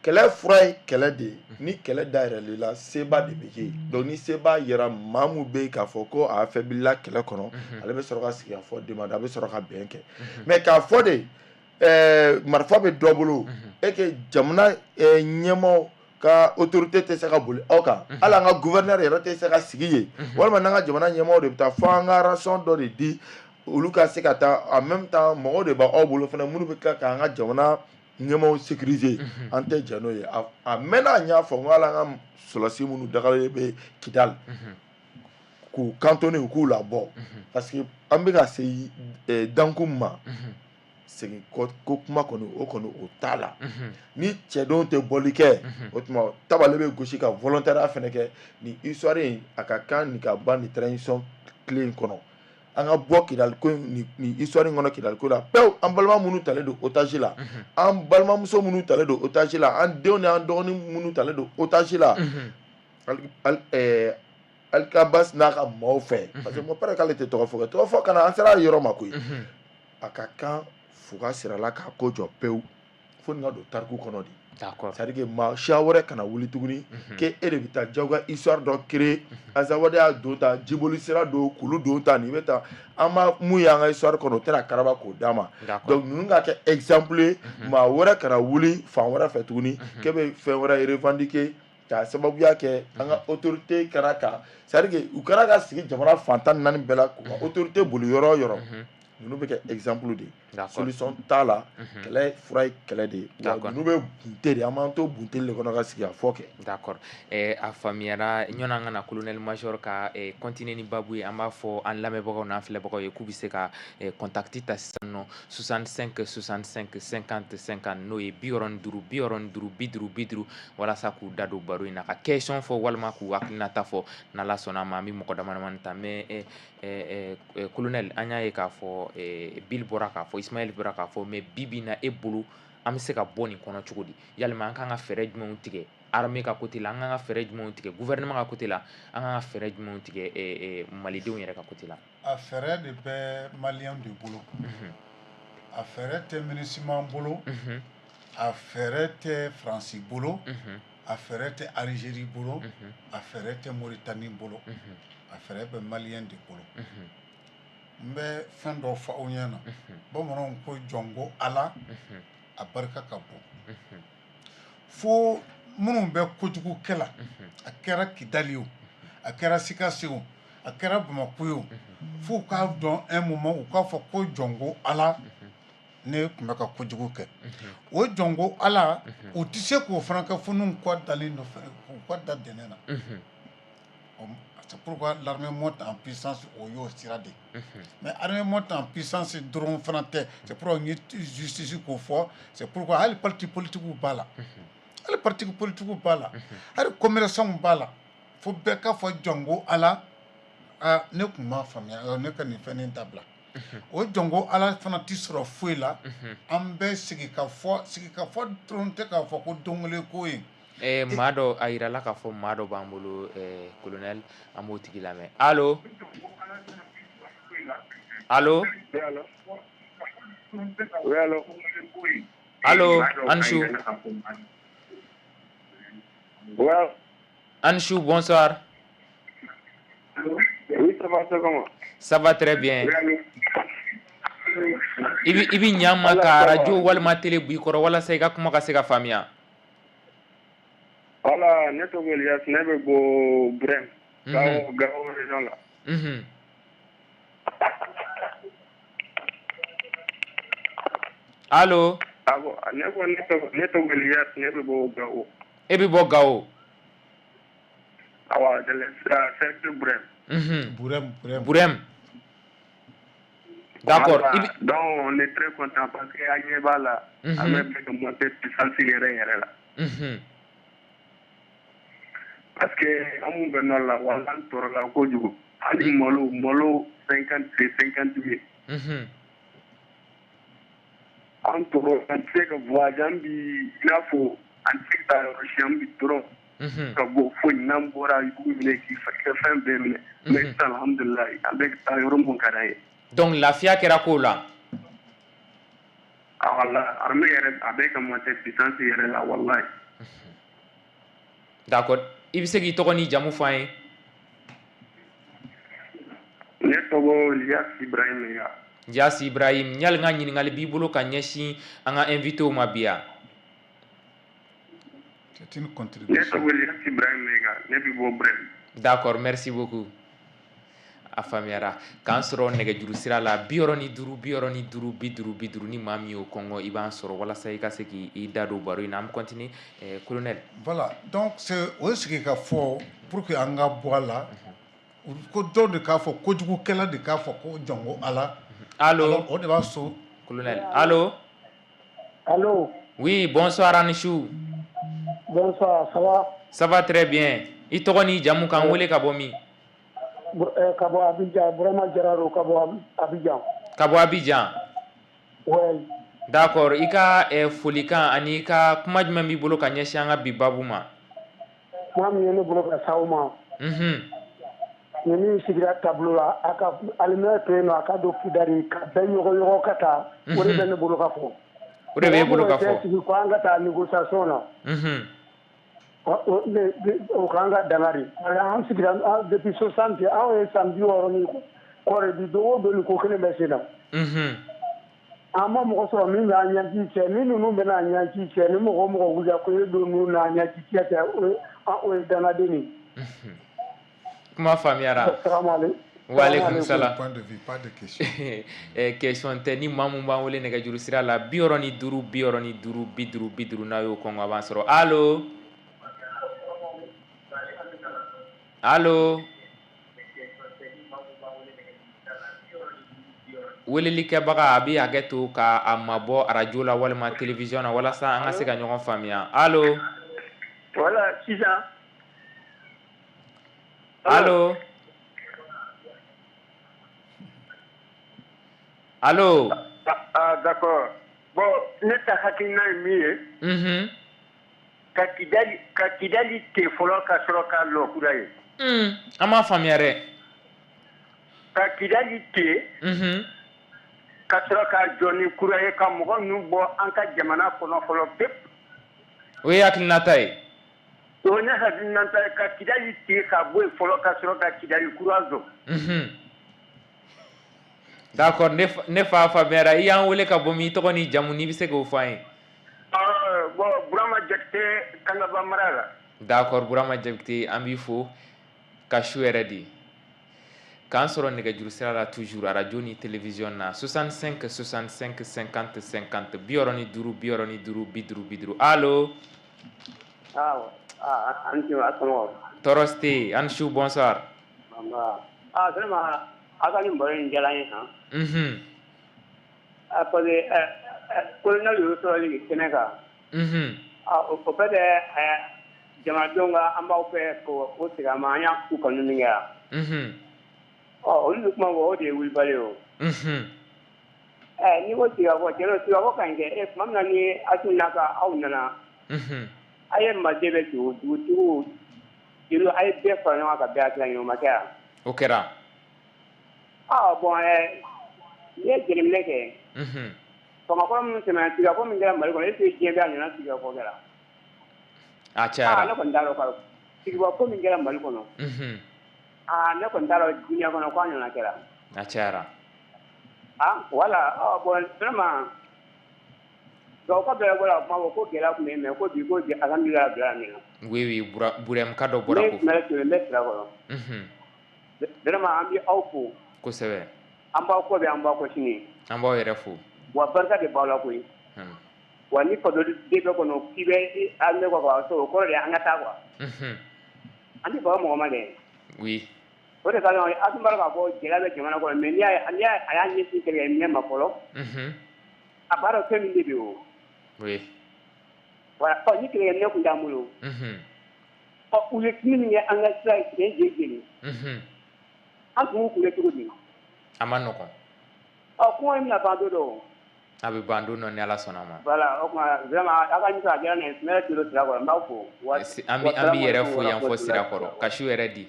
Kɛlɛ fura ye kɛlɛ de ye. Ni kɛlɛ dayɛlɛl'i la, seba de bɛ kɛ. Donc ni seba yɛrɛ, maa mun bɛ yen k'a fɔ ko a affaibli la kɛlɛ kɔnɔ, ale bɛ sɔrɔ ka sigi a fɔ demande, a bɛ sɔrɔ ka bɛn kɛ. Mais k'a fɔ de marifa bɛ dɔ bolo e que jamana ɲɛmaaw ka autorité tɛ se ka boli aw kan, hali an ka gouverneur yɛrɛ tɛ se ka sigi yen, walima n'an ka jamana ɲɛmaaw de bɛ taa fo an ka ration dɔ de di olu ka se ka taa, en même temps mɔgɔw de b'aw bolo fana minnu bɛ tila k'an ka jamana ɲɛmaaw sécuriser, an tɛ jɛn n'o ye. A mɛnna, n y'a fɔ n ko hali an ka sɔrɔdasi minnu dagalen bɛ Kidali, k'u cantonner, u k'u labɔ, parce que an bɛ ka se danku min ma, segin kɔ ko kuma kɔni, o kɔni o t'a la. Ni cɛdenw tɛ bɔli kɛ, o tuma tabale bɛ gosi ka volontariat fana kɛ. Nin histoire in, a ka kan nin ka ban nin transition tile in kɔnɔ. An ka bɔ Kidali ko nin histoire in kɔnɔ, Kidali ko la pewu. An balima minnu talen don otage la, an balimamuso minnu talen don otage la, an denw ni an dɔgɔnin minnu talen don otage la Alikabas n'a ka maaw fɛ, parce que mon père k'ale tɛ tɔgɔ fɔ, tɔgɔ fɔ kana, an sera yɔrɔ ma koyi. A ka kan fuga sira la k'a ko jɔ pewu, fo nin ka don tariku kɔnɔ de. C'est à dire que maa siya wɛrɛ kana wuli tuguni k'e de bɛ taa jagoya histoire dɔ créer. Azawadi y'a don ta, jiboli sira don, kulu don ta, nin bɛ ta, an ma mun ye an ka histoire kɔnɔ, o tɛna karaba k'o d'a ma. Donc ninnu ka kɛ exemple ye, maa wɛrɛ kana wuli fan wɛrɛ fɛ tuguni k'e bɛ fɛn wɛrɛ revendiquer k'a sababuya kɛ an ka autorité kɛra ka, c'est à dire que u kɛra ka sigi jamana fan 14 bɛɛ la k'u ka autorité boli yɔrɔ o yɔrɔ. Ninnu bɛ kɛ exemple de ye. Solution t'a la, kɛlɛ fura ye kɛlɛ de ye. Wa ninnu bɛ bunte de, an b'an to bunteli de kɔnɔ ka sigi a fɔ kɛ. D'accord, a faamuyara. Ɲɔni an ka na colonel major ka continuer ni babu ye, an b'a fɔ an lamɛnbagaw n'an filɛbagaw ye k'u bɛ se ka contact ta sisan nɔ, 65 65 50 50, n'o ye 65 65 50 50, walasa k'u da don baro in na, ka question fɔ walima k'u hakilinata fɔ. N'Ala sɔnna a ma, an bɛ mɔgɔ dama damani ta. Mais colonel, an y'a ye k'a fɔ Bill bɔra k'a fɔ, Ismaël bɔra k'a fɔ, mais bi bi in na, e bolo, an bɛ se ka bɔ nin kɔnɔ cogo di? Yalima an kan ka fɛɛrɛ jumɛnw tigɛ armée ka côté la, an kan ka fɛɛrɛ jumɛnw tigɛ gouvernement ka côté la, an kan ka fɛɛrɛ jumɛnw tigɛ malidenw yɛrɛ ka côté la? A fɛɛrɛ de bɛ maliyɛnw de bolo. A fɛɛrɛ tɛ MINUSMA bolo, a fɛɛrɛ tɛ Faransi bolo, a fɛɛrɛ tɛ Algérie bolo, a fɛɛrɛ tɛ Mauritanie bolo, a fɛɛrɛ bɛ maliyɛn de bolo. N bɛ fɛn dɔ fɔ aw ɲɛna. Bamananw ko jɔn ko Ala, a barika ka bon. Fo minnu bɛ kojugu kɛ la, a kɛra Kidali o, a kɛra Sikaso o, a kɛra Bamakɔ ye o, f'u k'a dɔn un moment u k'a fɔ ko jɔn ko Ala, ne tun bɛ ka kojugu kɛ. O jɔn ko Ala, u tɛ se k'o fana kɛ fo n'u kɔ dalen dɔ k'u kɔ da dɛnɛ na. C'est pourquoi l'armée monte en puissance, o y'o sira de ye. Mais armée monte en puissance dɔrɔn fana tɛ. C'est pourquoi n ye justice k'o fɔ. C'est pourquoi hali parti politique b'a la, hali parti politique b'a la, hali commerçant b'a la. Fo bɛɛ ka fɔ jɔn ko Ala, aa, ne tun m'a faamuya, ne ka nin fɛn nin dabila. O jɔnko Ala fana tɛ sɔrɔ foyi la. An bɛ sigi ka fɔ, sigi ka fɔ dɔrɔn tɛ k'a fɔ ko don kelen ko ye. Maa dɔ a yirala k'a fɔ maa dɔ b'an bolo, colonel, an b'o tigi lamɛn. Allo, allo? Oui, allo. Allo, Ansou. Ouais. Ansou, bonsoir. Oui, ça va, c'est comment? Ça va très bien. Oui, I bi ɲa ma ka radio walima télé b'i kɔrɔ walasa i ka kuma ka se ka faamuya. Voilà, ne tɔgɔ Elias, ne bɛ bɔ Burem, Gao, Gao région la. Allo? Awɔ, ne ko ne tɔgɔ Elias, ne bɛ bɔ Gao. E bɛ bɔ Gao? Awa, de cercle Burem. Burem, Burem. Burem. D'accord. Voilà. Donc, on est très content parce que an ɲɛ b'a la, an bɛ fɛ ka monter puissance yɛrɛ yɛrɛ la. Parce que an mun bɛ nord la, wala an tɔɔrɔla kojugu. Hali malo 50, 50 000. An tɔɔrɔ, an tɛ se ka voyage, an bi i n'a fɔ an tɛ se ka taa yɔrɔ si, an bi dɔrɔn ka bɔ foyi, n'an bɔra i b'u minɛ k'i ka fɛn bɛɛ minɛ. Mais sisan, alhamdulilayi, an bɛ taa yɔrɔ mun ka d'an ye. Donc lafiya kɛra kow la. Wala, armée yɛrɛ a bɛ ka monter puissance yɛrɛ la, wallahi. D'accord. I bɛ se k'i tɔgɔ n'i jamu fɔ an ye? Ne tɔgɔ Elias Ibrahim ya. Elias Ibrahim, yali n ka ɲininkali b'i bolo ka ɲɛsin an ka invité ma bi yan? C'est une Ne contribution. tɔgɔ Elias Ibrahim Mega, ne bɛ bɔ Brem. D'accord, merci beaucoup. A faamuyara. K'an sɔrɔ nɛgɛjuru sira la 65 65 50 50, ni maa min y'o kɔngɔ, i b'an sɔrɔ walasa i ka se k'i da don baro in na. An bɛ continuer, colonel. Voilà, donc c'est o ye sigi ka fɔ pour que an ka bɔ a la, ko dɔw de k'a fɔ, kojugukɛla de k'a fɔ ko jɔnko Ala. Allo? Alors, o de b'a so. Colonel, allo? Allô? Oui, bonsoir Anichou. Bonsoir, ça va? Ça va très bien. I tɔgɔ n'i jamu, k'an wele ka bɔ min? Ka bɔ Abidjan, Burama Jararo ka bɔ Abidjan. Ka bɔ Abidjan. Ouais. D'accord, i ka folikan ani i ka kuma jumɛn b'i bolo ka ɲɛsin an ka bi babu ma? Kuma min ye ne bolo ka s'aw ma. Ni min sigira tableau la, a ka alimɛ to yen nɔ, a ka don Kidali ka bɛɛ ɲɔgɔn ɲɔgɔn ka taa. O de bɛ ne bolo ka fɔ. O de b'e bolo ka Mɔgɔ mɔgɔ fɔ. tɛ sigi ko an ka taa négociation na. O k'an ka dangari. An sigira depuis 60, anw ye san 60 ni kɔ de bi, don o don nin ko kelen bɛ sen na. An ma mɔgɔ sɔrɔ min b'an ɲɛci cɛ, ni ninnu bɛna ɲɛci cɛ, ni mɔgɔ o mɔgɔ wulila ko e don ninnu n'a ɲɛci cɛ tɛ, o ye dangaden de ye. Kuma faamuyara. Salaamaaleykum. Waaleykum salam. Point de vue, pas de question. Question tɛ. Ni maa mun b'an wele nɛgɛjuru sira la 65 65 50 50, n'a y'o kɔngɔ, a b'an sɔrɔ. Allo, allo? Welelikɛbaga, a bɛ hakɛ to ka a mabɔ arajo la walima télévision na walasa an ka se ka ɲɔgɔn faamuya. Allo? Voilà, sisan. Allo, allo? Ah, d'accord. Bon, ne ta hakilina ye min ye, ka Kidali ten fɔlɔ ka sɔrɔ ka lɔ kura ye. An m'a faamuya dɛ. Ka Kidali ten, ka sɔrɔ ka jɔ ni kura ye, ka mɔgɔ ninnu bɔ an ka jamana kɔnɔ fɔlɔ pewu. O ye hakilinata ye. O ne hakilinata ye, ka Kidali ten ka bɔ yen fɔlɔ, ka sɔrɔ ka Kidali kura jɔ. D'accord, ne fa faamuyara. I y'an wele ka bɔ min, i tɔgɔ ni jamu, n'i bɛ se k'o fɔ an ye? Bon, Burama Jakite, Kangaba mara la. D'accord, Burama Jakite, an b'i fo ka su yɛrɛ di. K'an sɔrɔ nɛgɛjuru sira la toujours, radio ni télévision na, 65 65 50 50, 65 65 50 50. Allo? Awɔ, ah, an ti a sɔnɔ. Tɔɔrɔ si tɛ yen. An su, bonsoir. Ah, vraiment, a ka nin baro in diyara n ye han. Ah, parce que colonel y'o sɔrɔli kɛnɛ kan. Ah, o peut être jamanadenw ka an b'aw fɛ k'o o segin a ma, an y'a k'u kanu min kɛ yan. Ɔ, olu bɛ kuma fɔ, o de ye wulibali ye o. N'i ko sigikafɔ cɛ sigikafɔ ka ɲi kɛ tuma min na ni Asimi n'a ka aw nana. A ye maliden bɛ dugutigiw jeliw a ye bɛɛ fara ɲɔgɔn kan ka bɛɛ hakili ɲini o ma kɛ wa? O kɛra. Bon n'i ye jateminɛ kɛ. Famakɔrɔ minnu tɛmɛna sigikafɔ min kɛra Mali kɔnɔ est ce que diɲɛ bɛɛ a ɲɔgɔnna sigikafɔ kɛra? A cayara. Ne kɔni t'a dɔn sigikafɔ min kɛra Mali kɔnɔ. Ne kɔni t'a dɔn diɲɛ kɔnɔ k'a ɲɔgɔnna kɛra. A cayara. Voilà bon vraiment Gawo bɛɛ bɔra kuma fɔ ko gɛlɛya tun bɛ yen mais ko bi ko alhamdulilahi rabbil alamina. Oui Burɛmu ka dɔ bɔra ko. Ne tun bɛ sira kɔrɔ. Vraiment an bɛ aw fo. Kosɛbɛ. An b'aw kɔ bi an b'aw kɔ sini. An b'aw yɛrɛ fo. Wa barika de b'aw la koyi. Wa ni faso den bɛɛ kɔnɔ k'i bɛ armée kɔ quoi o kɔrɔ de ye an ka taa quoi. An tɛ baga mɔgɔ ma dɛ. Oui. O de ka ɲi Asimi b'a dɔn k'a fɔ gɛlɛya bɛ jamana kɔnɔ mais n'i y'a a y'a ɲɛsin kɛlɛkɛminɛn ma fɔlɔ. A b'a dɔn fɛn min de bɛ yen o. Oui. Voilà ni kɛlɛkɛminɛn tun t'an bolo. U ye min kɛ an ka sira tiɲɛ jeni. An tun b'u kunbɛ cogo di? A ma nɔgɔn. Kuma in bɛna ban don dɔ. A bɛ ban don dɔ ni Ala sɔnna a ma. Voilà o tuma vraiment aw ka émission a diyara ne ye ne yɛrɛ tulo Sirakɔrɔ n b'aw fo. An b'i yɛrɛ fo yan fɔ Sirakɔrɔ ka su yɛrɛ di.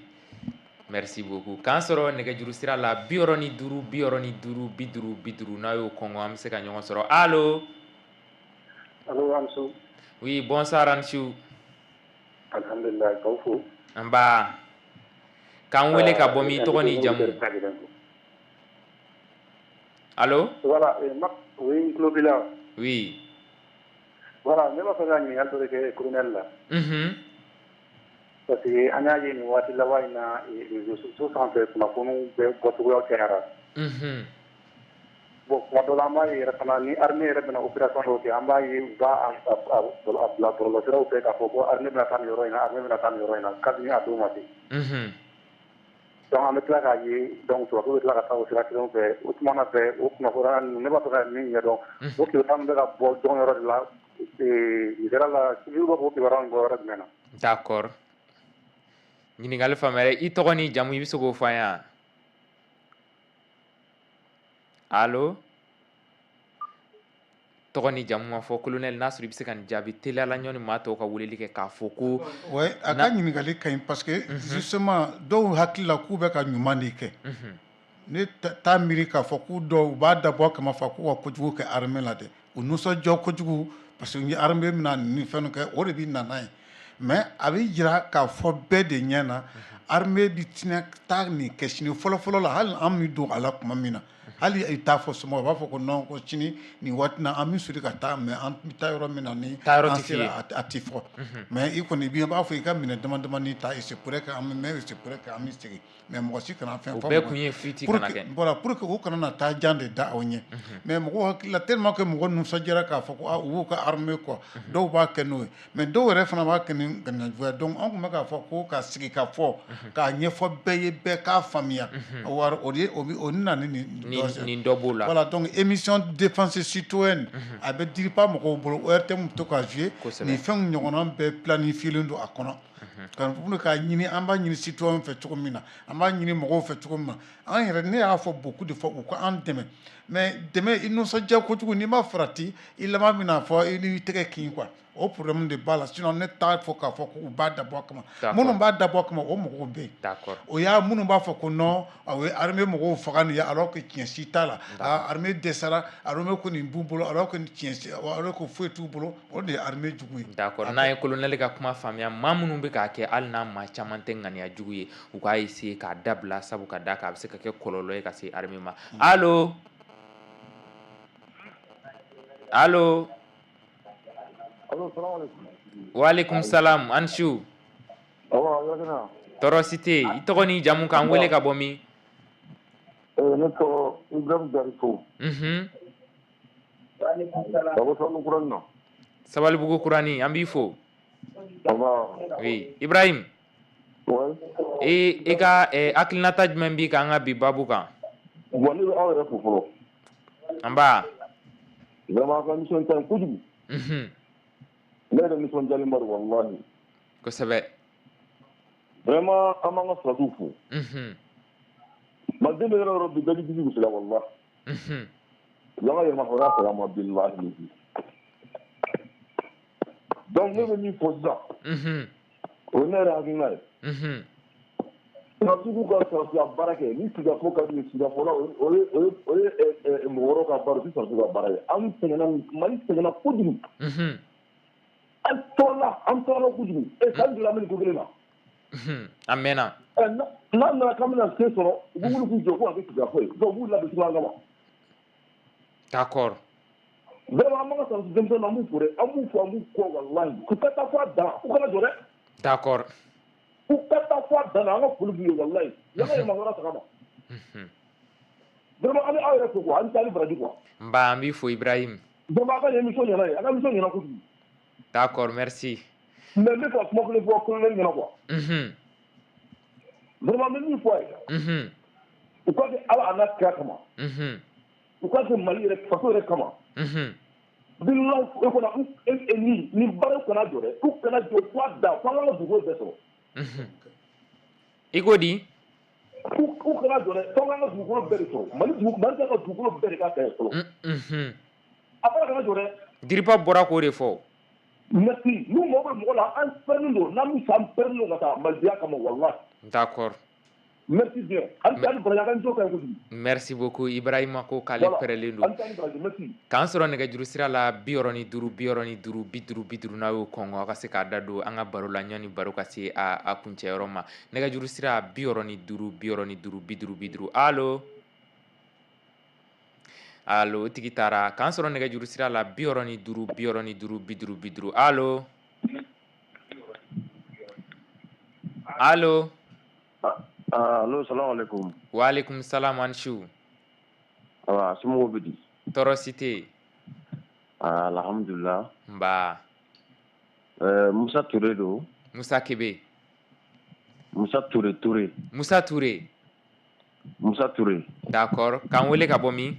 Merci beaucoup. K'an sɔrɔ nɛgɛjuru sira la 65 65 50 50 n'a y'o kɔngɔ an bɛ se ka ɲɔgɔn sɔrɔ. Allo. Allo Ansu. Oui, bonsoir Ansu. Alhamdulillah k'aw fo. Nba. K'an wele ka bɔ min tɔgɔ ni jamu? Allo. Voilà, oui, n tulo b'i la. Oui. Voilà, ne b'a fɛ ka ɲininkali dɔ de kɛ colonel la. Parce que an y'a ye nin waati laban in na réseaux sociaux sanfɛ kunnafoniw bɛɛ bɔcogoyaw cayara. Bon kuma dɔ la an b'a ye yɛrɛ fana ni armée yɛrɛ bɛna opération dɔw kɛ an b'a ye u b'a bila bɔlɔlɔsiraw fɛ k'a fɔ ko armée bɛna taa nin yɔrɔ in na armée bɛna taa nin yɔrɔ in na kabini a don ma se. Donc an bɛ tila k'a ye donc sɔrɔdasiw bɛ tila ka taa o sira kelenw fɛ o tuma na fɛ o kunnafoniya ninnu ne b'a fɛ ka min ɲɛdɔn o kibaruya ninnu bɛ ka bɔ jɔn yɔrɔ de la misaliya la civil b'a fɔ o kibaruya ninnu bɔ yɔrɔ jumɛn na. D'accord. Ɲininkali faamuyara. I tɔgɔ ni jamu i bɛ se k'o fɔ an ye wa? Allo. Tɔgɔ ni jamu ma fɔ colonel n'a sɔrɔ i bɛ se ka nin jaabi teliya la ɲɔni maa tɔw ka weleli kɛ k'a fɔ ko. Ouais, a ka ɲininkali ka ɲi parce que justement dɔw hakili la k'u bɛ ka ɲuman de kɛ. Ne t'a miiri k'a fɔ k'u dɔw u b'a dabɔ a kama fɔ k'u ka kojugu kɛ armée la dɛ. U nisɔndiya kojugu parce que ni armée bɛna nin fɛn kɛ o de bɛ na n'a ye. Mais a bɛ jira k'a fɔ bɛɛ de ɲɛ na armée bɛ tɛna taa nin kɛ sini fɔlɔ-fɔlɔ la hali an bɛ don a la tuma min na hali i t'a fɔ somɔgɔw u b'a fɔ ko non ko sini nin waati na an bɛ soli ka taa mais an bɛ taa yɔrɔ min na ni an sera a tɛ fɔ mais i kɔni i b'a fɔ i ka minɛ dama damani ta il se pourrait que an bɛ mɛn il se pourrait que an bɛ segin mais mɔgɔ si kana fɛn fɔ. O bɛɛ kun ye fuite kana kɛ. Voilà pour que u kana na taa jan de da aw ɲɛ mais mɔgɔw hakili la tellement que mɔgɔ nisɔndiyara k'a fɔ ko u b'u ka armée kɔ dɔw b'a kɛ n'o ye mais dɔw yɛrɛ fana b'a kɛ ni ŋaniyajuguya donc an tun bɛ k'a fɔ ko ka sigi ka fɔ k'a ɲɛfɔ bɛɛ ye bɛɛ k'a faamuya o de o nana ni nin dɔ b'o la. Voilà donc émission défense citoyenne a bɛ DIRPA mɔgɔw bolo ORTM bɛ to ka jouer nin fɛnw ɲɔgɔnna bɛɛ planifié don a kɔnɔ. K'a ɲini an b'a ɲini citoyen fɛ cogo min na an b'a ɲini mɔgɔw fɛ cogo min na an yɛrɛ ne y'a fɔ beaucoup de fois u ka an dɛmɛ mais dɛmɛ i nisɔndiya kojugu n'i ma farati i laban bɛna fɔ i n'i tɛgɛ kin quoi o problème de b'a la sinon ne t'a fɔ k'a fɔ k'u b'a dabɔ a kama minnu b'a dabɔ a kama o mɔgɔw bɛ yen o y'a minnu b'a fɔ ko non o ye armée mɔgɔw faga nin ye alors que tiɲɛ si t'a la armée dɛsɛra armée ko nin b'u bolo alors que tiɲɛ si alors que foyi t'u bolo o de ye armée jugu ye. D'accord, n'a ye colonel ka kuma faamuya maa minnu bɛ k'a kɛ hali n'a maa caman tɛ ŋaniya jugu ye u k'a essayer k'a dabila sabu ka d'a kan a bɛ se ka kɛ kɔlɔlɔ ye ka se armée ma. Allo. Allo. Allo, salam alaikum. Wa alaikum salam, an su. Tɔɔrɔ si tɛ yen. I tɔgɔ ni jamu k'an wele ka bɔ min? Ne tɔgɔ Ibrahim Dariko. Ka bɔ Sabalibugu Kurani na. Sabalibugu Kurani, an b'i fo. Oui, Ibrahim. Ouais. I ka hakilinata jumɛn b'i kan an ka bi baabu kan? Bon, ne bɛ aw yɛrɛ fo fɔlɔ. Nba. Vraiment aw ka émission ka ɲi kojugu. Ne yɛrɛ nisɔndiyalen ba don walahi. Kosɛbɛ. Vraiment an b'an ka sɔrɔdasiw fo. Maliden bɛ yɔrɔ o yɔrɔ bi bɛɛ b'i disi gosi la walahi. U y'an ka yɛrɛmahɔrɔnya segin an ma bilahi. Donc ne bɛ min fɔ sisan, o ye ne yɛrɛ hakilina ye. Sɔrɔdasiw ka sɔrɔdasiya baara kɛ, ni sigikafɔ ka d'u ye, sigikafɔ la, o ye mɔgɔ wɛrɛw ka baara, o tɛ sɔrɔdasiw ka baara ye. An sɛgɛnna, Mali sɛgɛnna kojugu. An tɔɔrɔla, an tɔɔrɔla kojugu. San joli an bɛ nin ko kelen na? A mɛnna. N'an nana k'an bɛna se sɔrɔ, u bɛ wuli k'u jɔ ko ka kɛ sigikafɔ ye. Donc u b'u labɛn cogoya kama. D'accord. Vraiment an b'an ka sɔrɔdasi denmisɛnninw, an b'u fo dɛ, an b'u fo, an b'u kɔ walahi. U ka taa fo a dan, u kana jɔ dɛ. D'accord. U ka taa fo a dan na, an ka foli b'u ye walahi. Y'an ka yɛrɛmahɔrɔnya segin an ma. Vraiment an bɛ aw yɛrɛ fo quoi, an ni baraji quoi. Nba, an b'i fo Ibrahim. Vraiment a ka nin émission ɲɛna ye, a ka émission ɲɛna kojugu. D'accord, merci. Mais n bɛ fɛ ka kuma kelen fɔ colonel ɲɛna quoi. Vraiment n bɛ min fɔ a ye. U ka kɛ Ala a n'a kira kama. U ka kɛ Mali yɛrɛ faso yɛrɛ kama. Bilahi e kɔnɔ nin baara kana jɔ dɛ, u kana jɔ fo a dan, fo an ka dugukolo bɛɛ sɔrɔ. I ko di? U kana jɔ dɛ, fo an ka dugukolo bɛɛ de sɔrɔ. Mali ka dugukolo bɛɛ de ka kɛ fɔlɔ. A baara kana jɔ dɛ. Diripa bɔra k'o de fɔ. Merci. N'u mago bɛ mɔgɔ la, an pɛrɛnnen don, n'an bɛ sa, an pɛrɛnnen don ka taa malidenya kama walahi. D'accord. Merci bien. Merci beaucoup Ibrahima ko k'ale pɛrɛlen don. K'an sɔrɔ nɛgɛjuru sira la 65 65 50 50, n'a y'o kɔngɔ aw ka se k'a da don an ka baro la ɲɔni baro ka se a kuncɛyɔrɔ ma. Nɛgɛjuru sira 65 65 50 50. Allo. Allo, o tigi taara. K'an sɔrɔ nɛgɛjuru sira la 65 65 50 50. Allo. Allo. Allo, salam alaikum. Wa alaikum salam, an su. Awa, somɔgɔw bɛ di? Tɔɔrɔ si tɛ yen. Alhamdulillah. Nba. Musa Touré don. Musa Kebe. Musa Touré Touré. Musa Touré. Musa Touré. D'accord. K'an wele ka bɔ min?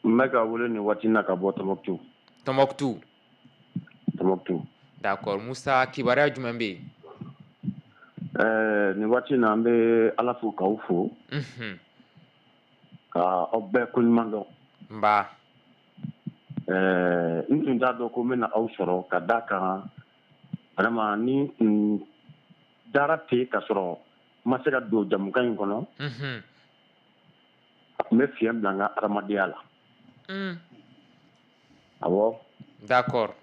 N bɛ ka wele nin waati in na ka bɔ Tombouctou. Tombouctou. Tombouctou. D'accord. Musa, kibaruya jumɛn bɛ yen? Nin waati in na an bɛ Ala fo k'aw fo. Ka aw bɛɛ koɲuman dɔn. Nba. N tun t'a dɔn ko n bɛna aw sɔrɔ ka d'a kan vraiment ni n dara ten ka sɔrɔ n ma se ka don jamukan in kɔnɔ. A tun bɛ fiɲɛ bila n ka adamadenya la. Awɔ. D'accord.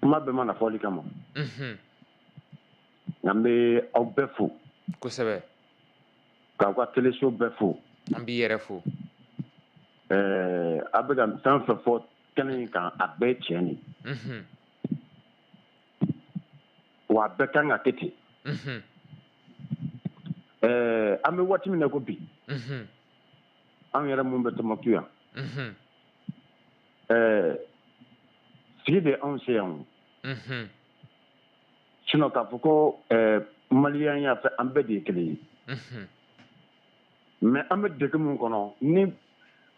Kuma bɛɛ ma na fɔli kama. Nka n bɛ aw bɛɛ fo. Kosɛbɛ. K'aw ka teleso bɛɛ fo. An b'i yɛrɛ fo. A bɛ ka fɛn fɛn fɔ kɛnɛ in kan, a bɛɛ ye tiɲɛ de ye. Wa a bɛɛ kan ka kɛ ten. An bɛ waati min na ko bi. An yɛrɛ mun bɛ Tombouctou yan. Sigi de anw se yan o. Sinon k'a fɔ ko maliyɛn y'a fɛ, an bɛɛ de ye kelen ye. Mais an bɛ degun min kɔnɔ, ni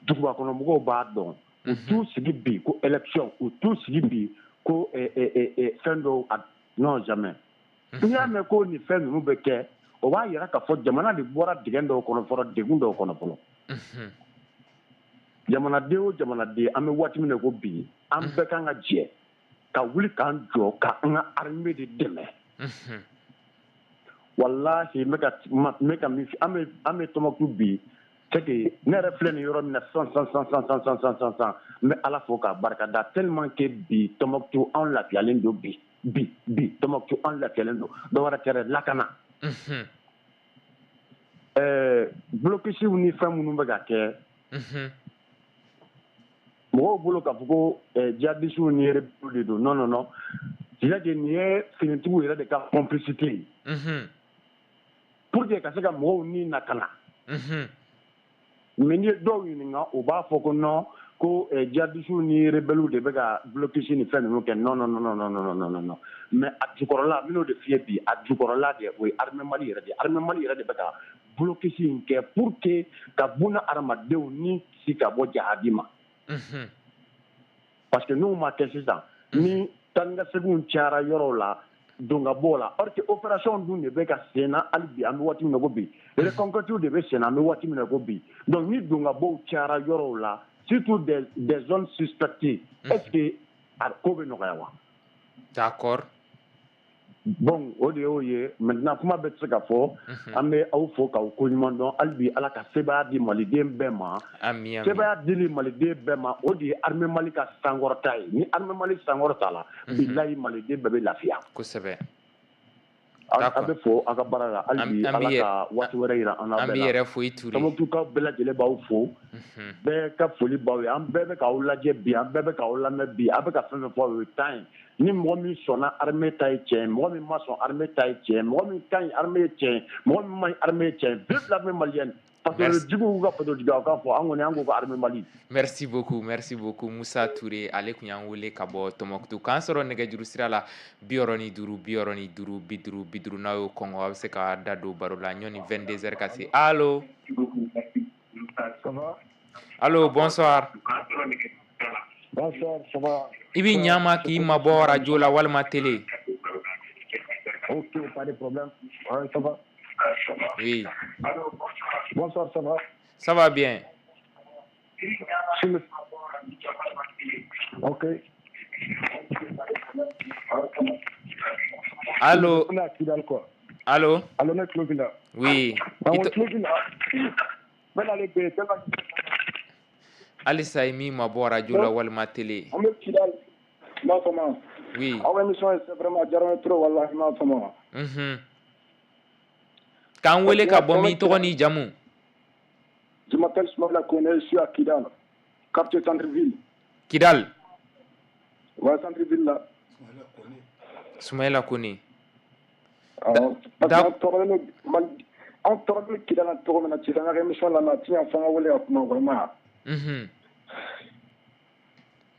duguba kɔnɔ mɔgɔw b'a dɔn, u t'u sigi bi ko élection, u t'u sigi bi ko fɛn dɔw, non jamais. N'i y'a mɛn ko nin fɛn ninnu bɛ kɛ, o b'a yira k'a fɔ jamana de bɔra dingɛ dɔw kɔnɔ fɔlɔ, degun dɔw kɔnɔ fɔlɔ. Jamanaden o jamanaden, an bɛ waati min na ko bi, an bɛɛ kan ka jɛ ka wuli k'an jɔ ka an ka armée de dɛmɛ. Walahi, n bɛ ka min an bɛ Tombouctou bi, c'est que ne yɛrɛ filɛ nin yɔrɔ min na sisan sisan sisan sisan sisan sisan, n bɛ Ala fo k'a barika da tellement que bi Tombouctou anw lafiyalen don bi bi bi Tombouctou anw lafiyalen don, dɔ wɛrɛ tɛ dɛ, lakana. Blocus ni fɛn minnu bɛ ka kɛ mɔgɔw bolo k'a fɔ ko djihadistes ni rebelles de don, non non non, c'est-à-dire nin ye finitigiw yɛrɛ de ka complicité ye pour que ka se ka mɔgɔw ni lakana. Mais n'i ye dɔw ɲininka, u b'a fɔ ko non, ko djihadistes ni rebelles de bɛ ka blocus ni fɛn ninnu kɛ. Non non non non non non non non, mais a jukɔrɔla, n bɛn'o de f'i ye bi, a jukɔrɔla de, o ye armée Mali yɛrɛ de ye. Armée Mali yɛrɛ de bɛ ka blocus in kɛ pour que ka buna hadamadenw ni kisi ka bɔ jahadi ma. Parce que n'o ma kɛ sisan, ni taa ni ka seginw cayara yɔrɔw la, don ka bɔ o la. Or que opération dun de bɛ ka sen na hali bi, an bɛ waati min na ko bi, reconquête de bɛ sen na, an bɛ waati min na ko bi. Donc ni don ka bɔw cayara yɔrɔw la, surtout des zones suspectées, est-ce que a ko bɛ nɔgɔya wa? D'accord. Bon, o de y'o ye. Maintenant, kuma bɛ tɛ se ka fɔ. An bɛ aw fo k'aw koɲuman dɔn. Hali bi, Ala ka sebaaya di maliden bɛɛ ma. Ami, ami. Sebaaya dili maliden bɛɛ ma, o de ye armée Mali ka sankɔrɔta ye. Ni armée Mali sankɔrɔta la, bilayi, maliden bɛɛ bɛ lafiya. Kosɛbɛ. A bɛ fo aw ka baara la. Hali bi, Ala ka waati wɛrɛ yira an na bɛɛ la. An b'i yɛrɛ fo, i Ture. Tɔnbukutukaw bɛɛ lajɛlen b'aw fo. Bɛɛ ka foli b'aw ye. An bɛɛ bɛ k'aw lajɛ bi, an bɛɛ bɛ k'aw lamɛn bi. A bɛ ka fɛn fɛn fɔ, o ye tan ye. Ni mɔgɔ min sɔnna armée ta ye tiɲɛ ye, mɔgɔ min ma sɔn armée ta ye tiɲɛ ye, mɔgɔ min ka ɲi armée ye tiɲɛ ye, mɔgɔ min ma ɲi armée ye tiɲɛ ye. Vive l'armée malienne! Parce que juguw ka fasojuguya kan fɔ, an kɔni an ko ko armée Mali. Merci beaucoup, merci beaucoup, Musa Ture. Ale tun y'an wele ka bɔ Tɔnbukutu. K'an sɔrɔ nɛgɛjuru sira la 65 65 50 50. N'aw y'o kɔngɔ, aw bɛ se ka da don baro la ɲɔni 22 heures ka se. Allo? Ça va? Allo, bonsoir. Bonsoir, ça va? I b'i ɲama k'i mabɔ radio la walima télé. Ok, pas de problème. Ouais, ça va? Oui. Bonsoir, ça va? Ça va bien. Ok. Allô? On est à Kidal, quoi. Allô? Allô, ne tulo b'i la. Oui. Awɔ, tulo b'i la. N bɛ n'ale bɛ tellement. Halisa i m'i mabɔ radio la walima télé. An bɛ Kidal. N b'a faamu. Oui. Aw émission ye, c'est vraiment a diyara n ye trop, wallahi, n b'a faamu. K'an wele ka bɔ min, tɔgɔ ni jamu? Je m'appelle Soumaïla Kone, je suis à Kidal, quartier centre-ville. Kidal? Ouais, centre-ville là. Soumaïla Kone. Awɔ, parce que an tɔɔrɔlen don Mali, an tɔɔrɔlen don Kidal la cogo min na, sisan an ka émission lamɛn, a ti ɲɛ fo an ka wele ka kuma quoi, i m'a ye.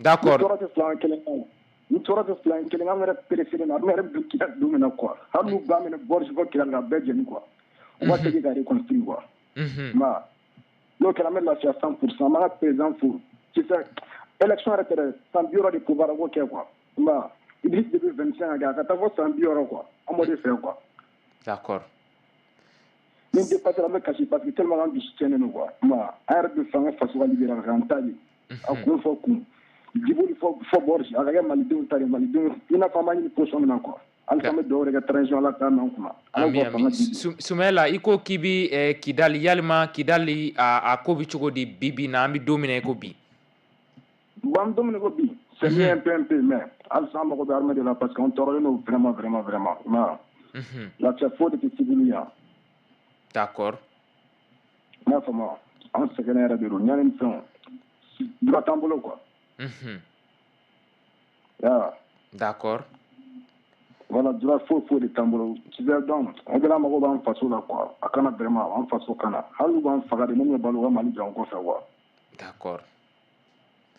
D'accord. Ni tɔɔrɔ tɛ fila kelen ye. Ni tɔɔrɔ tɛ fila kelen, an yɛrɛ préféré na, an yɛrɛ bɛ don Kidal don min na quoi. Hali n'u b'an minɛ gorge fɔ Kidal la, a bɛɛ jeni quoi. U ka segin ka reconstruire quoi. I m'a ye. N'o kɛra, an bɛ lafiya 100%. An b'an ka président fo. Sisan élection yɛrɛ tɛ dɛ, san 60 de pouvoir a k'o kɛ quoi. I m'a ye. Idriss Déby 25 kɛ, a ka taa fɔ san 60 quoi. An b'o de fɛ quoi. D'accord. Ni dépassé, an bɛ kasi parce que tellement an dusu tiɲɛnen don quoi. I m'a ye. An yɛrɛ bɛ fɛ an ka faso ka libérer k'an ta de. A kun fɔ kun. Djibouti fɔ Borges, a ka kɛ malidenw ta de, malidenw i n'a fɔ an b'a ɲini position min na quoi. Halisa an bɛ dugawu de kɛ transition, Ala k'a mɛn an kunna. Ala Ami, k'u ka ami. fanga di. Soumaïla, i ko k'i bi Kidali, yalima Kidali a ko bɛ cogo di bi bi na, an bɛ don min na i ko bi? Bon, an bɛ don min na i ko bi, c'est mieux un peu un peu, mais halisa an mago bɛ armée de la parce que an tɔɔrɔlen don vraiment, vraiment, vraiment, i m'a ye. Lafiya foyi de tɛ civil yan. D'accord. I m'a faamu wa? An sɛgɛnnen yɛrɛ de don, ɲani ni fɛnw. Droit t'an bolo quoi. Yeah. D'accord. Voilà, droit foyi foyi de t'an bolo. Tu sais, donc, an kɛlen, an mago b'an faso la quoi. A kana vraiment, an faso kana. Hali n'u b'an faga de, ne ɲɛ balo, u ka Mali jɔ an kɔfɛ quoi. D'accord.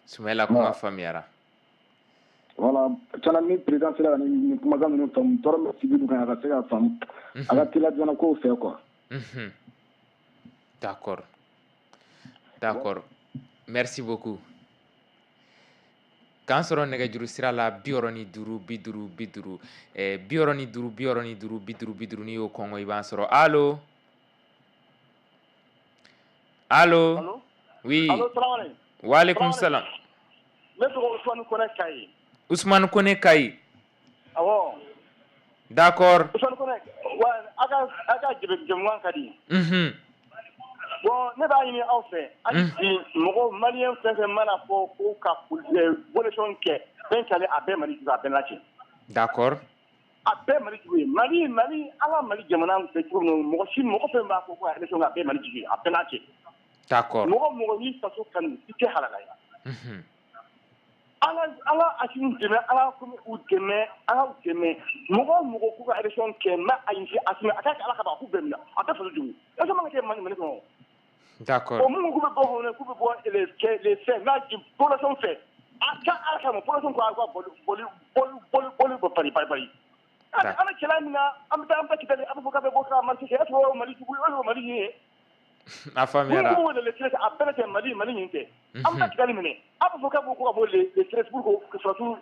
Soumaïla, kuma faamuyara. Voilà, tiɲɛna, ni président sera ka nin kumakan ninnu faamu, tɔɔrɔ min bɛ civil kan, a ka se ka faamu. A ka teliya joona kow fɛ quoi. D'accord. D'accord. Merci beaucoup. K'an sɔrɔ nɛgɛjuru sira la 65 50 50, 65 65 50 50. N'i y'o kɔngɔ, i b'an sɔrɔ. Allo? Allo? Allo? Oui. Allo, salam aleykum. Waaleykum salam. Ne tɔgɔ Ousmane Kone Kayi. Ousmane Kone Kayi. Awɔ. D'accord. Ousmane Kone, wa a ka jamukan ka di. Bon, ne b'a ɲini aw fɛ hali bi, mɔgɔ malien fɛn fɛn mana fɔ ko ka élection kɛ, fɛn kɛlen, a bɛɛ Mali jugu, a bɛɛ n'a cɛ. D'accord. A bɛɛ Mali jugu ye. Mali, ala Mali jamana fɛ cogo min na, mɔgɔ si, mɔgɔ fɛn b'a fɔ ko ka élection kɛ, a bɛɛ Mali jugu ye, a bɛɛ n'a cɛ. D'accord. Mɔgɔ n'i faso kanu, i tɛ halala ye. An ka Assimi dɛmɛ, an ka u dɛmɛ, an ka u dɛmɛ. Mɔgɔ o mɔgɔ k'u ka élection kɛ, n b'a ɲini Assimi a ka kɛ Ala kama, a k'u bɛɛ minɛ, a bɛɛ faso jugu. Élection man ka kɛ Mali kɔnɔ. D'accord. O minnu k'u bɛ bɔ k'u bɛ bɔ les fɛn n'a population fɛ, a ka Ala kama, population ko a ka boli boli boli boli boli bɔ pari pari pari. An bɛ kɛlɛ min na, an bɛ taa an bɛ Kidali, a bɛ fɔ k'a bɛ bɔ k'a marché kɛ, est ce que o ye Mali jugu ye, o ye Mali ye? A faamuyara. Minnu ko les treize, a bɛɛ tɛ Mali ɲin tɛ. An bɛ taa Kidali minɛ, a bɛ fɔ k'a bɛ ko ka bɔ les 13 pour que sɔrɔdasiw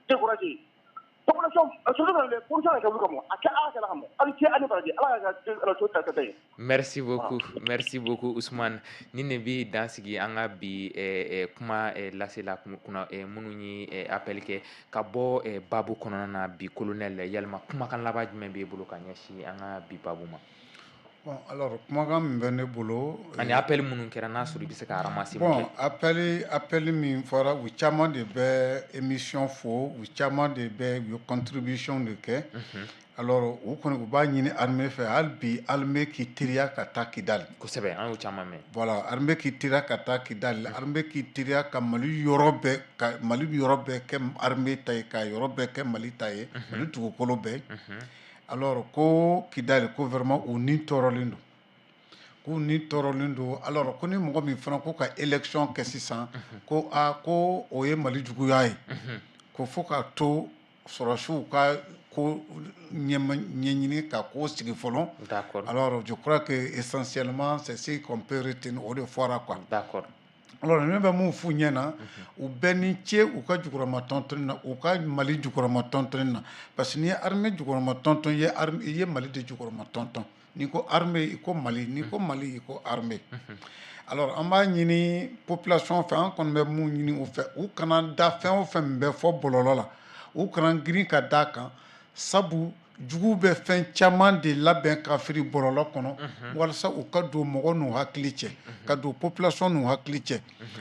décourager. Population surtout les populations ka wuli ka mɔ a kɛ Ala kɛla ka mɔ aw ni ce aw ni baraji Ala ka élection ta kɛ ye. Merci beaucoup, merci beaucoup Ousmane. Nin de bi dan sigi an ka bi kuma lasela kunna minnu ye appel kɛ ka bɔ babu kɔnɔna na bi. Colonel, yalima kumakan laban jumɛn b'e bolo ka ɲɛsin an ka bi babu ma? Bon, alors, kumakan min bɛ ne bolo. Ani appel minnu kɛra, n'a sɔrɔ i bɛ se ka ramasser. Bon, appel min fɔra, u caman de bɛ émission fo, u caman de bɛ u ye contribution de kɛ. Alors, u kɔni u b'a ɲini armée fɛ hali bi, armée k'i teliya ka taa Kidali. Kosɛbɛ, an y'o caman mɛn. Voilà, armée k'i teliya ka taa Kidali, armée k'i teliya ka Mali yɔrɔ bɛɛ, ka Mali yɔrɔ bɛɛ kɛ armée ta ye, ka yɔrɔ bɛɛ kɛ Mali ta ye, Mali dugukolo bɛɛ. Alors ko Kidali, ko vraiment u ni tɔɔrɔlen don, k'u ni tɔɔrɔlen don. Alors ko ni mɔgɔ min fana ko ka élection kɛ sisan, ko aa, ko o ye Mali juguya ye, ko fo ka to sɔrɔsiw ka ko ɲɛɲini ka ko sigi fɔlɔ. Alors je crois que essentiellement c'est ce qu'on peut retenir, o de fɔra quoi. Alors ne bɛ mun f'u ɲɛna? U bɛɛ ni ce u ka jukɔrɔma tɔntɔnni na, u ka Mali jukɔrɔma tɔntɔnni na, parce que n'i ye armée jukɔrɔma tɔntɔn, i ye armée, i ye Mali de jukɔrɔma tɔntɔn. N'i ko armée, i ko Mali, n'i ko Mali, i ko armée. Alors an b'a ɲini population fɛ, an kɔni bɛ mun ɲini u fɛ, u kana da fɛn o fɛn min bɛ fɔ bɔlɔlɔ la, u kana girin ka d'a kan, sabu jugu bɛ fɛn caman de labɛn ka firi bɔlɔlɔ kɔnɔ walasa u ka don mɔgɔ n'u hakili cɛ, ka don population n'u hakili cɛ.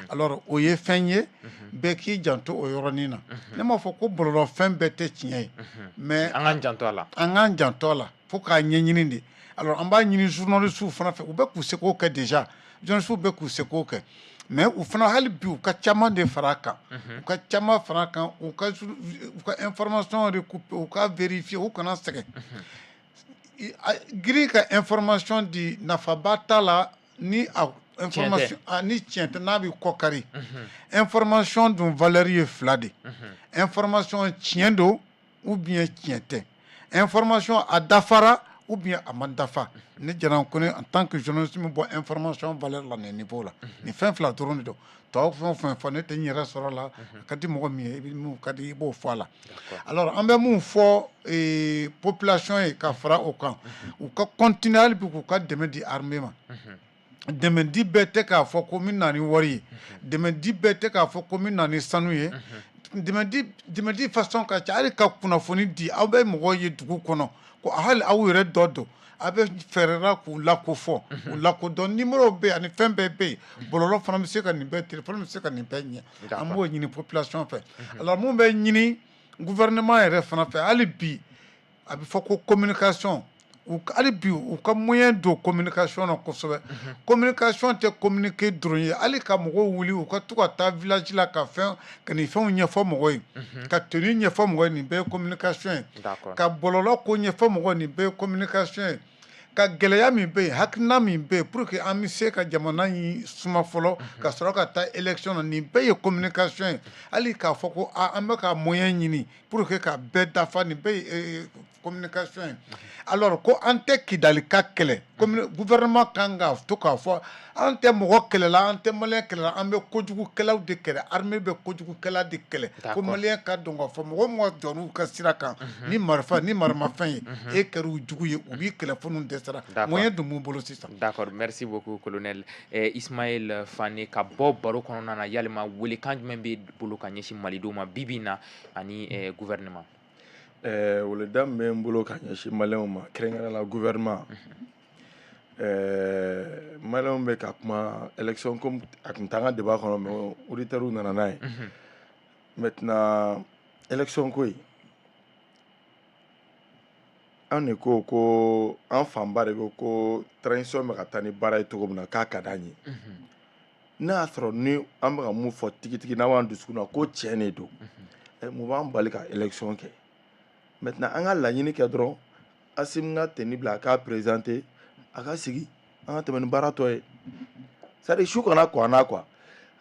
Alors o ye fɛn ye, bɛɛ k'i janto o yɔrɔnin na. Ne m'a fɔ ko bɔlɔlɔ fɛn bɛɛ tɛ tiɲɛ ye, mais an k'an janto a la. An k'an janto a la fo k'a ɲɛɲini de. Alors an b'a ɲini journalistes fana fɛ, u bɛ k'u seko kɛ déjà, journalistes bɛ k'u seko kɛ, mais u fana hali bi u ka caman de fara a kan, u ka caman fara a kan, u ka information recouper, u ka vérifier, u kana sɛgɛn girin ka information di. Nafaba t'a la ni a information ni tiɲɛ tɛ, n'a bɛ kɔ kari. Information dun valeur ye fila de: information tiɲɛ don ou bien tiɲɛ tɛ, information a dafara ou bien a ma dafa. Ne Jara Kone en tant que journaliste min bɔ information valeur la nin niveau la, nin fɛn fila dɔrɔn de don. Tɔw fɛn o fɛn fɔ, ne tɛ n yɛrɛ sɔrɔ la. A ka di mɔgɔ min ye, i bɛ mun ka di, i b'o fɔ a la. Alors an bɛ mun fɔ population ye ka fara o kan? U ka continuer hali bi k'u ka dɛmɛ di armée ma. Dɛmɛ di bɛɛ tɛ k'a fɔ ko min na ni wari ye, dɛmɛ di bɛɛ tɛ k'a fɔ ko min na ni sanu ye. Dɛmɛ di façon ka ca, hali ka kunnafoni di. Aw bɛ mɔgɔw ye dugu kɔnɔ ko hali aw yɛrɛ dɔ don, a bɛ fɛɛrɛ k'u lakofɔ, k'u lakodɔn. Numéro bɛ yen ani fɛn bɛɛ bɛ yen, bɔlɔlɔ fana bɛ se ka nin bɛɛ, téléphone bɛ se ka nin bɛɛ ɲɛ. An b'o ɲini population fɛ. Alors mun bɛ ɲini gouvernement yɛrɛ fana fɛ hali bi, a bɛ fɔ ko communication, hali bi u ka moyen don communication na kosɛbɛ. Communication tɛ communiquer dɔrɔn ye, hali ka mɔgɔw wuli u ka to ka taa village la ka fɛn ka nin fɛnw ɲɛfɔ mɔgɔw ye, ka tenue ɲɛfɔ mɔgɔw ye, nin bɛɛ ye communication ye, ka bɔlɔlɔ ko ɲɛfɔ mɔgɔw ye, nin bɛɛ ye communication ye, ka gɛlɛya min bɛ yen, hakilina min bɛ yen pour que an bɛ se ka jamana in suma fɔlɔ ka sɔrɔ ka taa élection na, nin bɛɛ ye communication ye. Hali k'a fɔ ko an bɛ ka moyen ɲini pour que ka bɛɛ dafa, nin bɛɛ ye communication ye. Alors ko an tɛ Kidali ka kɛlɛ, gouvernement kan ka to k'a fɔ an tɛ mɔgɔ kɛlɛ la, an tɛ maliyɛn kɛlɛ la, an bɛ kojugukɛlaw de kɛlɛ, armée bɛ kojugukɛla de kɛlɛ. Ko maliyɛn ka dɔn k'a fɔ mɔgɔ mɔgɔ jɔn'u ka sira kan ni marifa ni maramafɛn ye, e kɛra u jugu ye, u b'i kɛlɛ fo n'u dɛsɛra. Moyen dun b'u bolo sisan. D'accord, merci beaucoup colonel. Ismaël Fane, ka bɔ baro kɔnɔna na, yalima welekan jumɛn b'e bolo ka ɲɛsin malidenw ma bi bi in na ani gouvernement? Weleda min bɛ n bolo ka ɲɛsin maliyɛnw ma, kɛrɛnkɛrɛnnenya la gouvernement, maliyɛnw bɛ ka kuma élection comme a tun t'an ka débat kɔnɔ, mais auditeurs nana n'a ye. Maintenant élection ko in, an de ko ko an fanba de ko ko transition bɛ ka taa ni baara ye cogo min na, k'a ka d'an ye. N'a y'a sɔrɔ ni an bɛ ka mun fɔ tigitigi, n'a b'an dusukun na ko tiɲɛ de don, mun b'an bali ka élection kɛ? Maintenant an ka laɲini kɛ dɔrɔn, Assimi ka tenue bila, a k'a présenter, a ka sigi, an ka tɛmɛ ni baara tɔ ye. C'est à dire su kana kɔ an na quoi.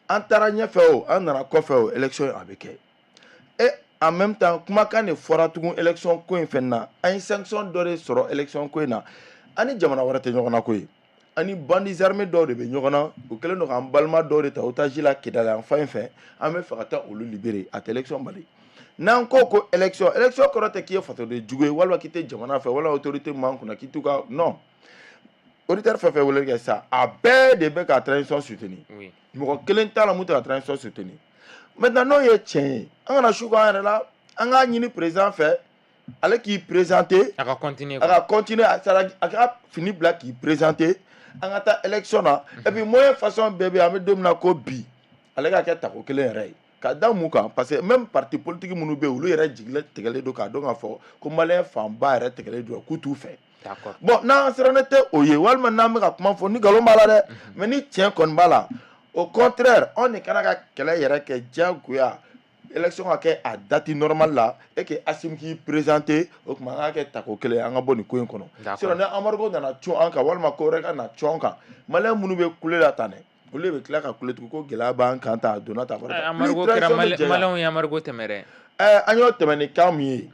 An taara ɲɛfɛ o, an nana kɔfɛ o, élection a bɛ kɛ. Et en même temps kumakan de fɔra tugun élection ko in fɛnɛ na, an ye sanction dɔ de sɔrɔ élection ko in na. An ni jamana wɛrɛ tɛ ɲɔgɔn na koyi, an ni bandits armés dɔw de bɛ ɲɔgɔn na. U kɛlen don k'an balima dɔw de ta otage la Kidali yan fan in fɛ, an bɛ fɛ ka taa olu libérer. A tɛ élection bali. N'an ko élection, élection kɔrɔ tɛ k'i ye fasoden jugu ye walima k'i tɛ jamana fɛ walima autorité m'an kunna k'i t'u ka, non. Auditeur fɛn fɛn weleli kɛ sisan, a bɛɛ de bɛ ka transition soutenir. Mɔgɔ kelen t'a la mun tɛ ka transition soutenir. Maintenant, n'o ye tiɲɛ ye, an kana su k'an yɛrɛ la, an k'a ɲini président fɛ, ale k'i présenter. A ka continuer. A ka continuer, a ka fini bila k'i présenter, an ka taa élection na. Et puis moyen façon bɛɛ bɛ yen, an bɛ don min na ko bi, ale ka kɛ tako kelen yɛrɛ ye. Ka da mun kan? Parce que même parti politique minnu bɛ yen, olu yɛrɛ jigilen tigɛlen don k'a dɔn k'a fɔ ko malien fanba yɛrɛ tigɛlen don k'u t'u fɛ. Bon, n'an siranna tɛ o ye, walima n'an bɛ ka kuma fɔ ni nkalon b'a la dɛ, mais ni tiɲɛ kɔni b'a la, au contraire, anw de kana ka kɛlɛ yɛrɛ kɛ diyagoya, élection ka kɛ a date normale la et que Assimi k'i présenter. O tuma an ka kɛ tako kelen, an ka bɔ nin ko in kɔnɔ. Sinon ni embargo nana cun an kan walima ko wɛrɛ ka na cun an kan, malien minnu bɛ kule la tan dɛ, olu de bɛ tila ka kule tugun ko gɛlɛya b'an kan tan, a donna tan, a bɔra tan. Embargo kɛra, maliyɛnw ye embargo tɛmɛ dɛ. An y'o tɛmɛ ni kan min ye,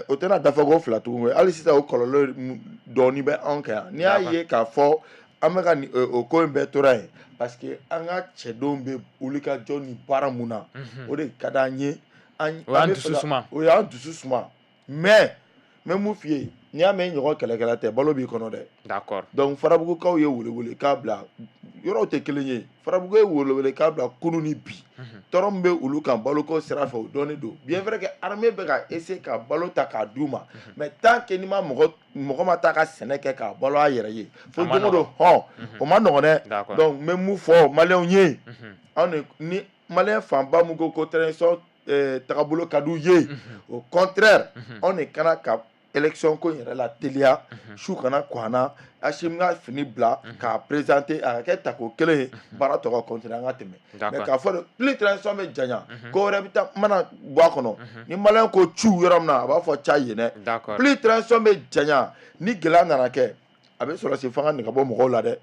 o tɛna dafa ko fila tugun. Hali sisan o kɔlɔlɔ dɔɔni bɛ anw kan yan. N'i y'a ye k'a fɔ an bɛ ka nin o ko in bɛɛ tora yen, parce que an ka cɛdenw bɛ wulikajɔ ni baara mun na, o de ka d'an ye. O y'an dusu suma. O y'an dusu suma. Mais n bɛ mun f'i ye, n'i y'a mɛn ɲɔgɔn kɛlɛkɛla tɛ, balo b'i kɔnɔ dɛ. Donc Farabugukaw ye welewele k'a bila, yɔrɔw tɛ kelen ye. Farabugu ye welewele k'a bila kunun ni bi, tɔɔrɔ min bɛ olu kan baloko sira fɛ, o dɔɔnin don. Bien vrai que armée bɛ ka essayer ka balo ta k'a d'u ma, mais tant que n'i ma mɔgɔ mɔgɔ ma taa ka sɛnɛ kɛ k'a balo a yɛrɛ ye fo don o don, hɔn, o ma nɔgɔn dɛ. Donc n bɛ mun fɔ maliyɛnw ye, anw de ni maliyɛn fanba mun ko transition tagabolo ka d'u ye, au contraire, anw de kana ka élection ko in yɛrɛ la teliya, su kana kɔ an na, Assimi ka fini bila k'a présenter, a ka kɛ tako kelen ye, baara tɔ ka continuer, an ka tɛmɛ. Mais k'a fɔ de plus transition bɛ janya, ko wɛrɛ bɛ taa mana bɔ a kɔnɔ. Ni maliyɛn ko cu yɔrɔ min na, a b'a fɔ ca yen dɛ. Plus transition bɛ janya, ni gɛlɛya nana kɛ, a bɛ sɔrɔsi fanga nɛgɛ bɔ mɔgɔw la dɛ.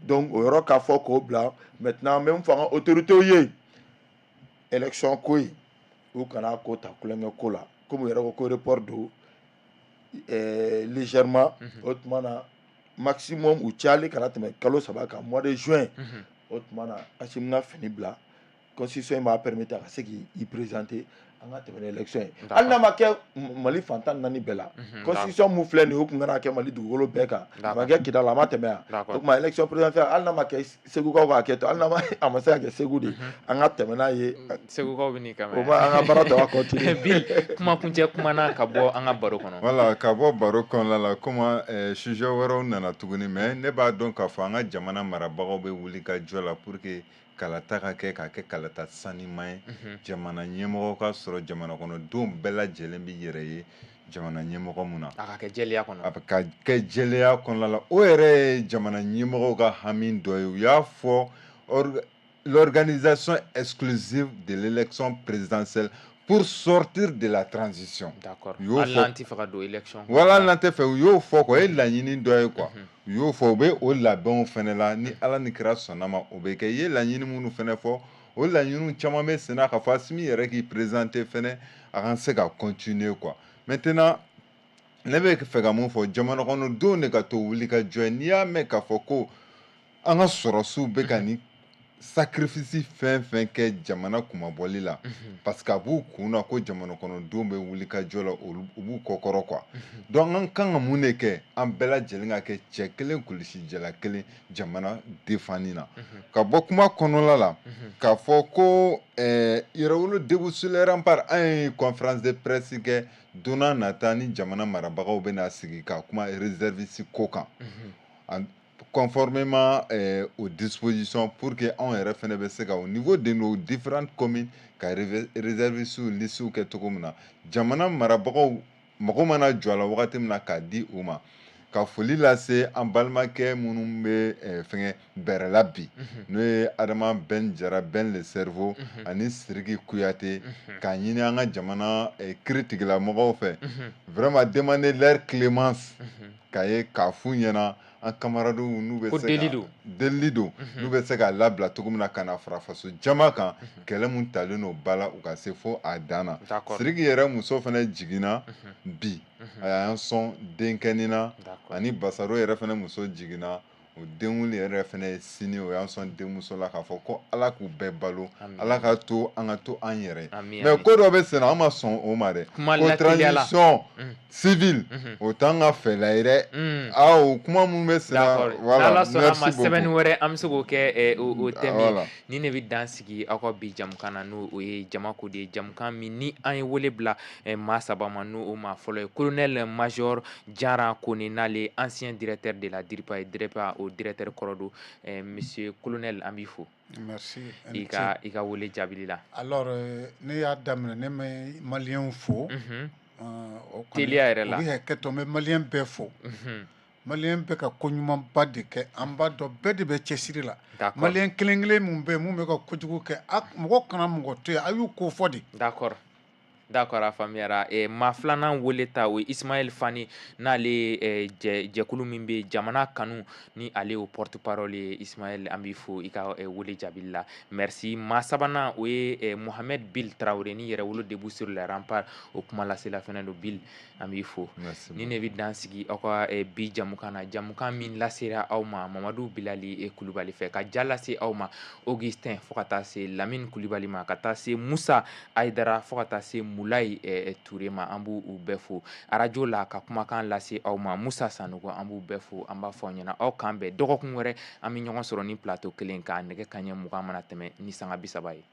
Donc o yɔrɔ k'a fɔ k'o bila. Maintenant, n bɛ min fɔ an ka autorités ye, élection ko in, u kana ko ta kulonkɛ ko la. Komi u yɛrɛ ko ko report don légèrement, o tuma na maximum u cayali kana tɛmɛ kalo 3 kan, mois de juin. O tuma na Assimi ka fini bila, constitution in b'a permettre a ka se k'i présenter, an ka tɛmɛ ni élection ye, hali n'a ma kɛ Mali fan 14 bɛɛ la. Constitution mun filɛ nin ye, o tun kana kɛ Mali dugukolo bɛɛ kan, a ma kɛ Kidali, a ma tɛmɛ yan. O tuma élection présidentielle, hali n'a ma kɛ Segukaw k'a kɛ to, hali n'a ma a ma se ka kɛ Segu de, an ka tɛmɛ n'a ye. Segukaw bɛ n'i kama. O ma an ka baara tɔ ka continuer. Bi kuma kuncɛ kuma na ka bɔ an ka baro kɔnɔ. Voilà, ka bɔ baro kɔnɔna la, komi sujet wɛrɛw nana tuguni, mais ne b'a dɔn k'a fɔ an ka jamana marabagaw bɛ wuli ka jɔ la pour que kalata ka kɛ, k'a kɛ kalata sanima ye, jamana ɲɛmɔgɔ ka sɔrɔ, jamana kɔnɔdenw bɛɛ lajɛlen bɛ yɛrɛ ye jamana ɲɛmɔgɔ mun na. A ka kɛ jɛlenya kɔnɔ. A ka kɛ jɛlenya kɔnɔna la, o yɛrɛ ye jamana ɲɛmɔgɔw ka hami dɔ ye. U y'a fɔ l'organisation exclusive de l'élection présidentielle pour sortir de la transition. D'accord. Hali n'an tɛ fɛ ka don élection. Wala n'an tɛ fɛ, u y'o fɔ quoi, o ye laɲini dɔ ye quoi. U y'o fɔ, u bɛ o labɛnw fɛnɛ la. Ni Ala ni kira sɔnna ma, o bɛ kɛ. I ye laɲini minnu fɛnɛ fɔ, o laɲiniw caman bɛ sen na k'a fɔ Assimi yɛrɛ k'i présenter fɛnɛ, a ka se ka continuer quoi. Maintenant, ne bɛ fɛ ka mun fɔ, jamana kɔnɔdenw de ka to wuli ka jɔ ye. N'i y'a mɛn k'a fɔ ko an ka sɔrɔsiw bɛ ka nin sacrifice fɛn fɛn kɛ jamana kunmabɔli la, parce que a b'u kun na ko jamana kɔnɔdenw bɛ wuli ka jɔ la, u b'u kɔkɔrɔ quoi. Donc an kan ka mun de kɛ? An bɛɛ lajɛlen ka kɛ cɛ kelen, kulusi jala kelen, jamana défendni na. Ka bɔ kuma kɔnɔna la, k'a fɔ ko Yɛrɛwolo debout sur les remparts, an ye conférence de presse kɛ. Don n'a nata ni jamana marabagaw bɛna sigi ka kuma réserviste ko kan, conformément aux dispositions, pour que anw yɛrɛ fɛnɛ bɛ se ka au niveau de nos différentes communes ka réservistes listew kɛ cogo min na, jamana marabagaw mago mana jɔ a la wagati min na k'a di u ma. Ka foli lase an balimakɛ minnu bɛ fɛngɛ bɛrɛ la bi, n'o ye Adama Ben Jara, Ben le cerveau, ani Sidiki Kuyate, k'a ɲini an ka jamana kiiritigɛlamɔgɔw fɛ, vraiment demander leur clémence, k'a ye k'a f'u ɲɛna an camarades n'u bɛ se ka delili don, n'u bɛ se k'a labila cogo min na ka na fara faso jama kan, kɛlɛ mun talen don ba la, u ka se fo a dan na. Sidiki yɛrɛ muso fana jiginna bi, a y'an sɔn denkɛnin na, ani Basaro yɛrɛ fana muso jiginna. O denwuli yɛrɛ fana ye sini, o y'an sɔn denmuso la k'a fɔ ko Ala k'u bɛɛ balo, Ala ka to an ka to an yɛrɛ. Mais ko dɔ bɛ sen na, an ma sɔn o ma dɛ. Ko transition civile, o t'an ka fɛla ye dɛ. Ah, o kuma minnu bɛ sen na, voilà. N'Ala sɔnna a ma, semaine wɛrɛ an bɛ se k'o kɛ o thème ye. Ni ne bɛ dan sigi aw ka bi jamukan na, n'o o ye Jamako de ye, jamukan min ni an ye wele bila maa saba ma, n'o o maa fɔlɔ ye colonel major Jara Kone, n'ale ancien directeur de la DIRPA ye, DIRPA o directeur kɔrɔ don. Monsieur colonel, an b'i fo. Merci. I ka wele jaabili la. Alors, ne y'a daminɛ, ne bɛ maliyɛnw fo. Teliya yɛrɛ la. U bɛ hakɛ to, n bɛ maliyɛn bɛɛ fo. Maliyɛn bɛ ka ko ɲumanba de kɛ, an b'a dɔn bɛɛ de bɛ cɛsiri la. Maliyɛn kelen kelen mun bɛ yen, mun bɛ ka kojugu kɛ, mɔgɔ kana mɔgɔ to yen, a y'u ko fɔ de. D'accord, a faamuyara. Maa filanan wele ta, o ye Ismaël Fane, n'ale ye jɛkulu min bɛ jamana kanu, ni ale y'o porte parole ye. Ismaël, an b'i fo i ka wele jaabili la, merci. Maa sabanan, o ye Mohamed Bil Traoré, ni Yɛrɛwolo debout sur les remparts o kuma lasela fɛnɛ don. Bil, an b'i fo. Ni ne bɛ dan sigi aw ka bi jamukan na, jamukan min lasera aw ma Mamadu Bilali Kulubali fɛ, ka ja lase aw ma Augustin, fo ka taa se Lamine Kulubali ma, ka taa se Musa Ayidara, fo ka taa se Mulayi Ture ma, an b'u bɛɛ fo. Arajo la ka kumakan lase aw ma Musa Sanogo, an b'u bɛɛ fo. An b'a fɔ aw ɲɛna, aw k'an bɛn dɔgɔkun wɛrɛ, an bɛ ɲɔgɔn sɔrɔ ni plateau kelen kan, nɛgɛ kanɲɛ 20 mana tɛmɛ ni sanga 30 ye.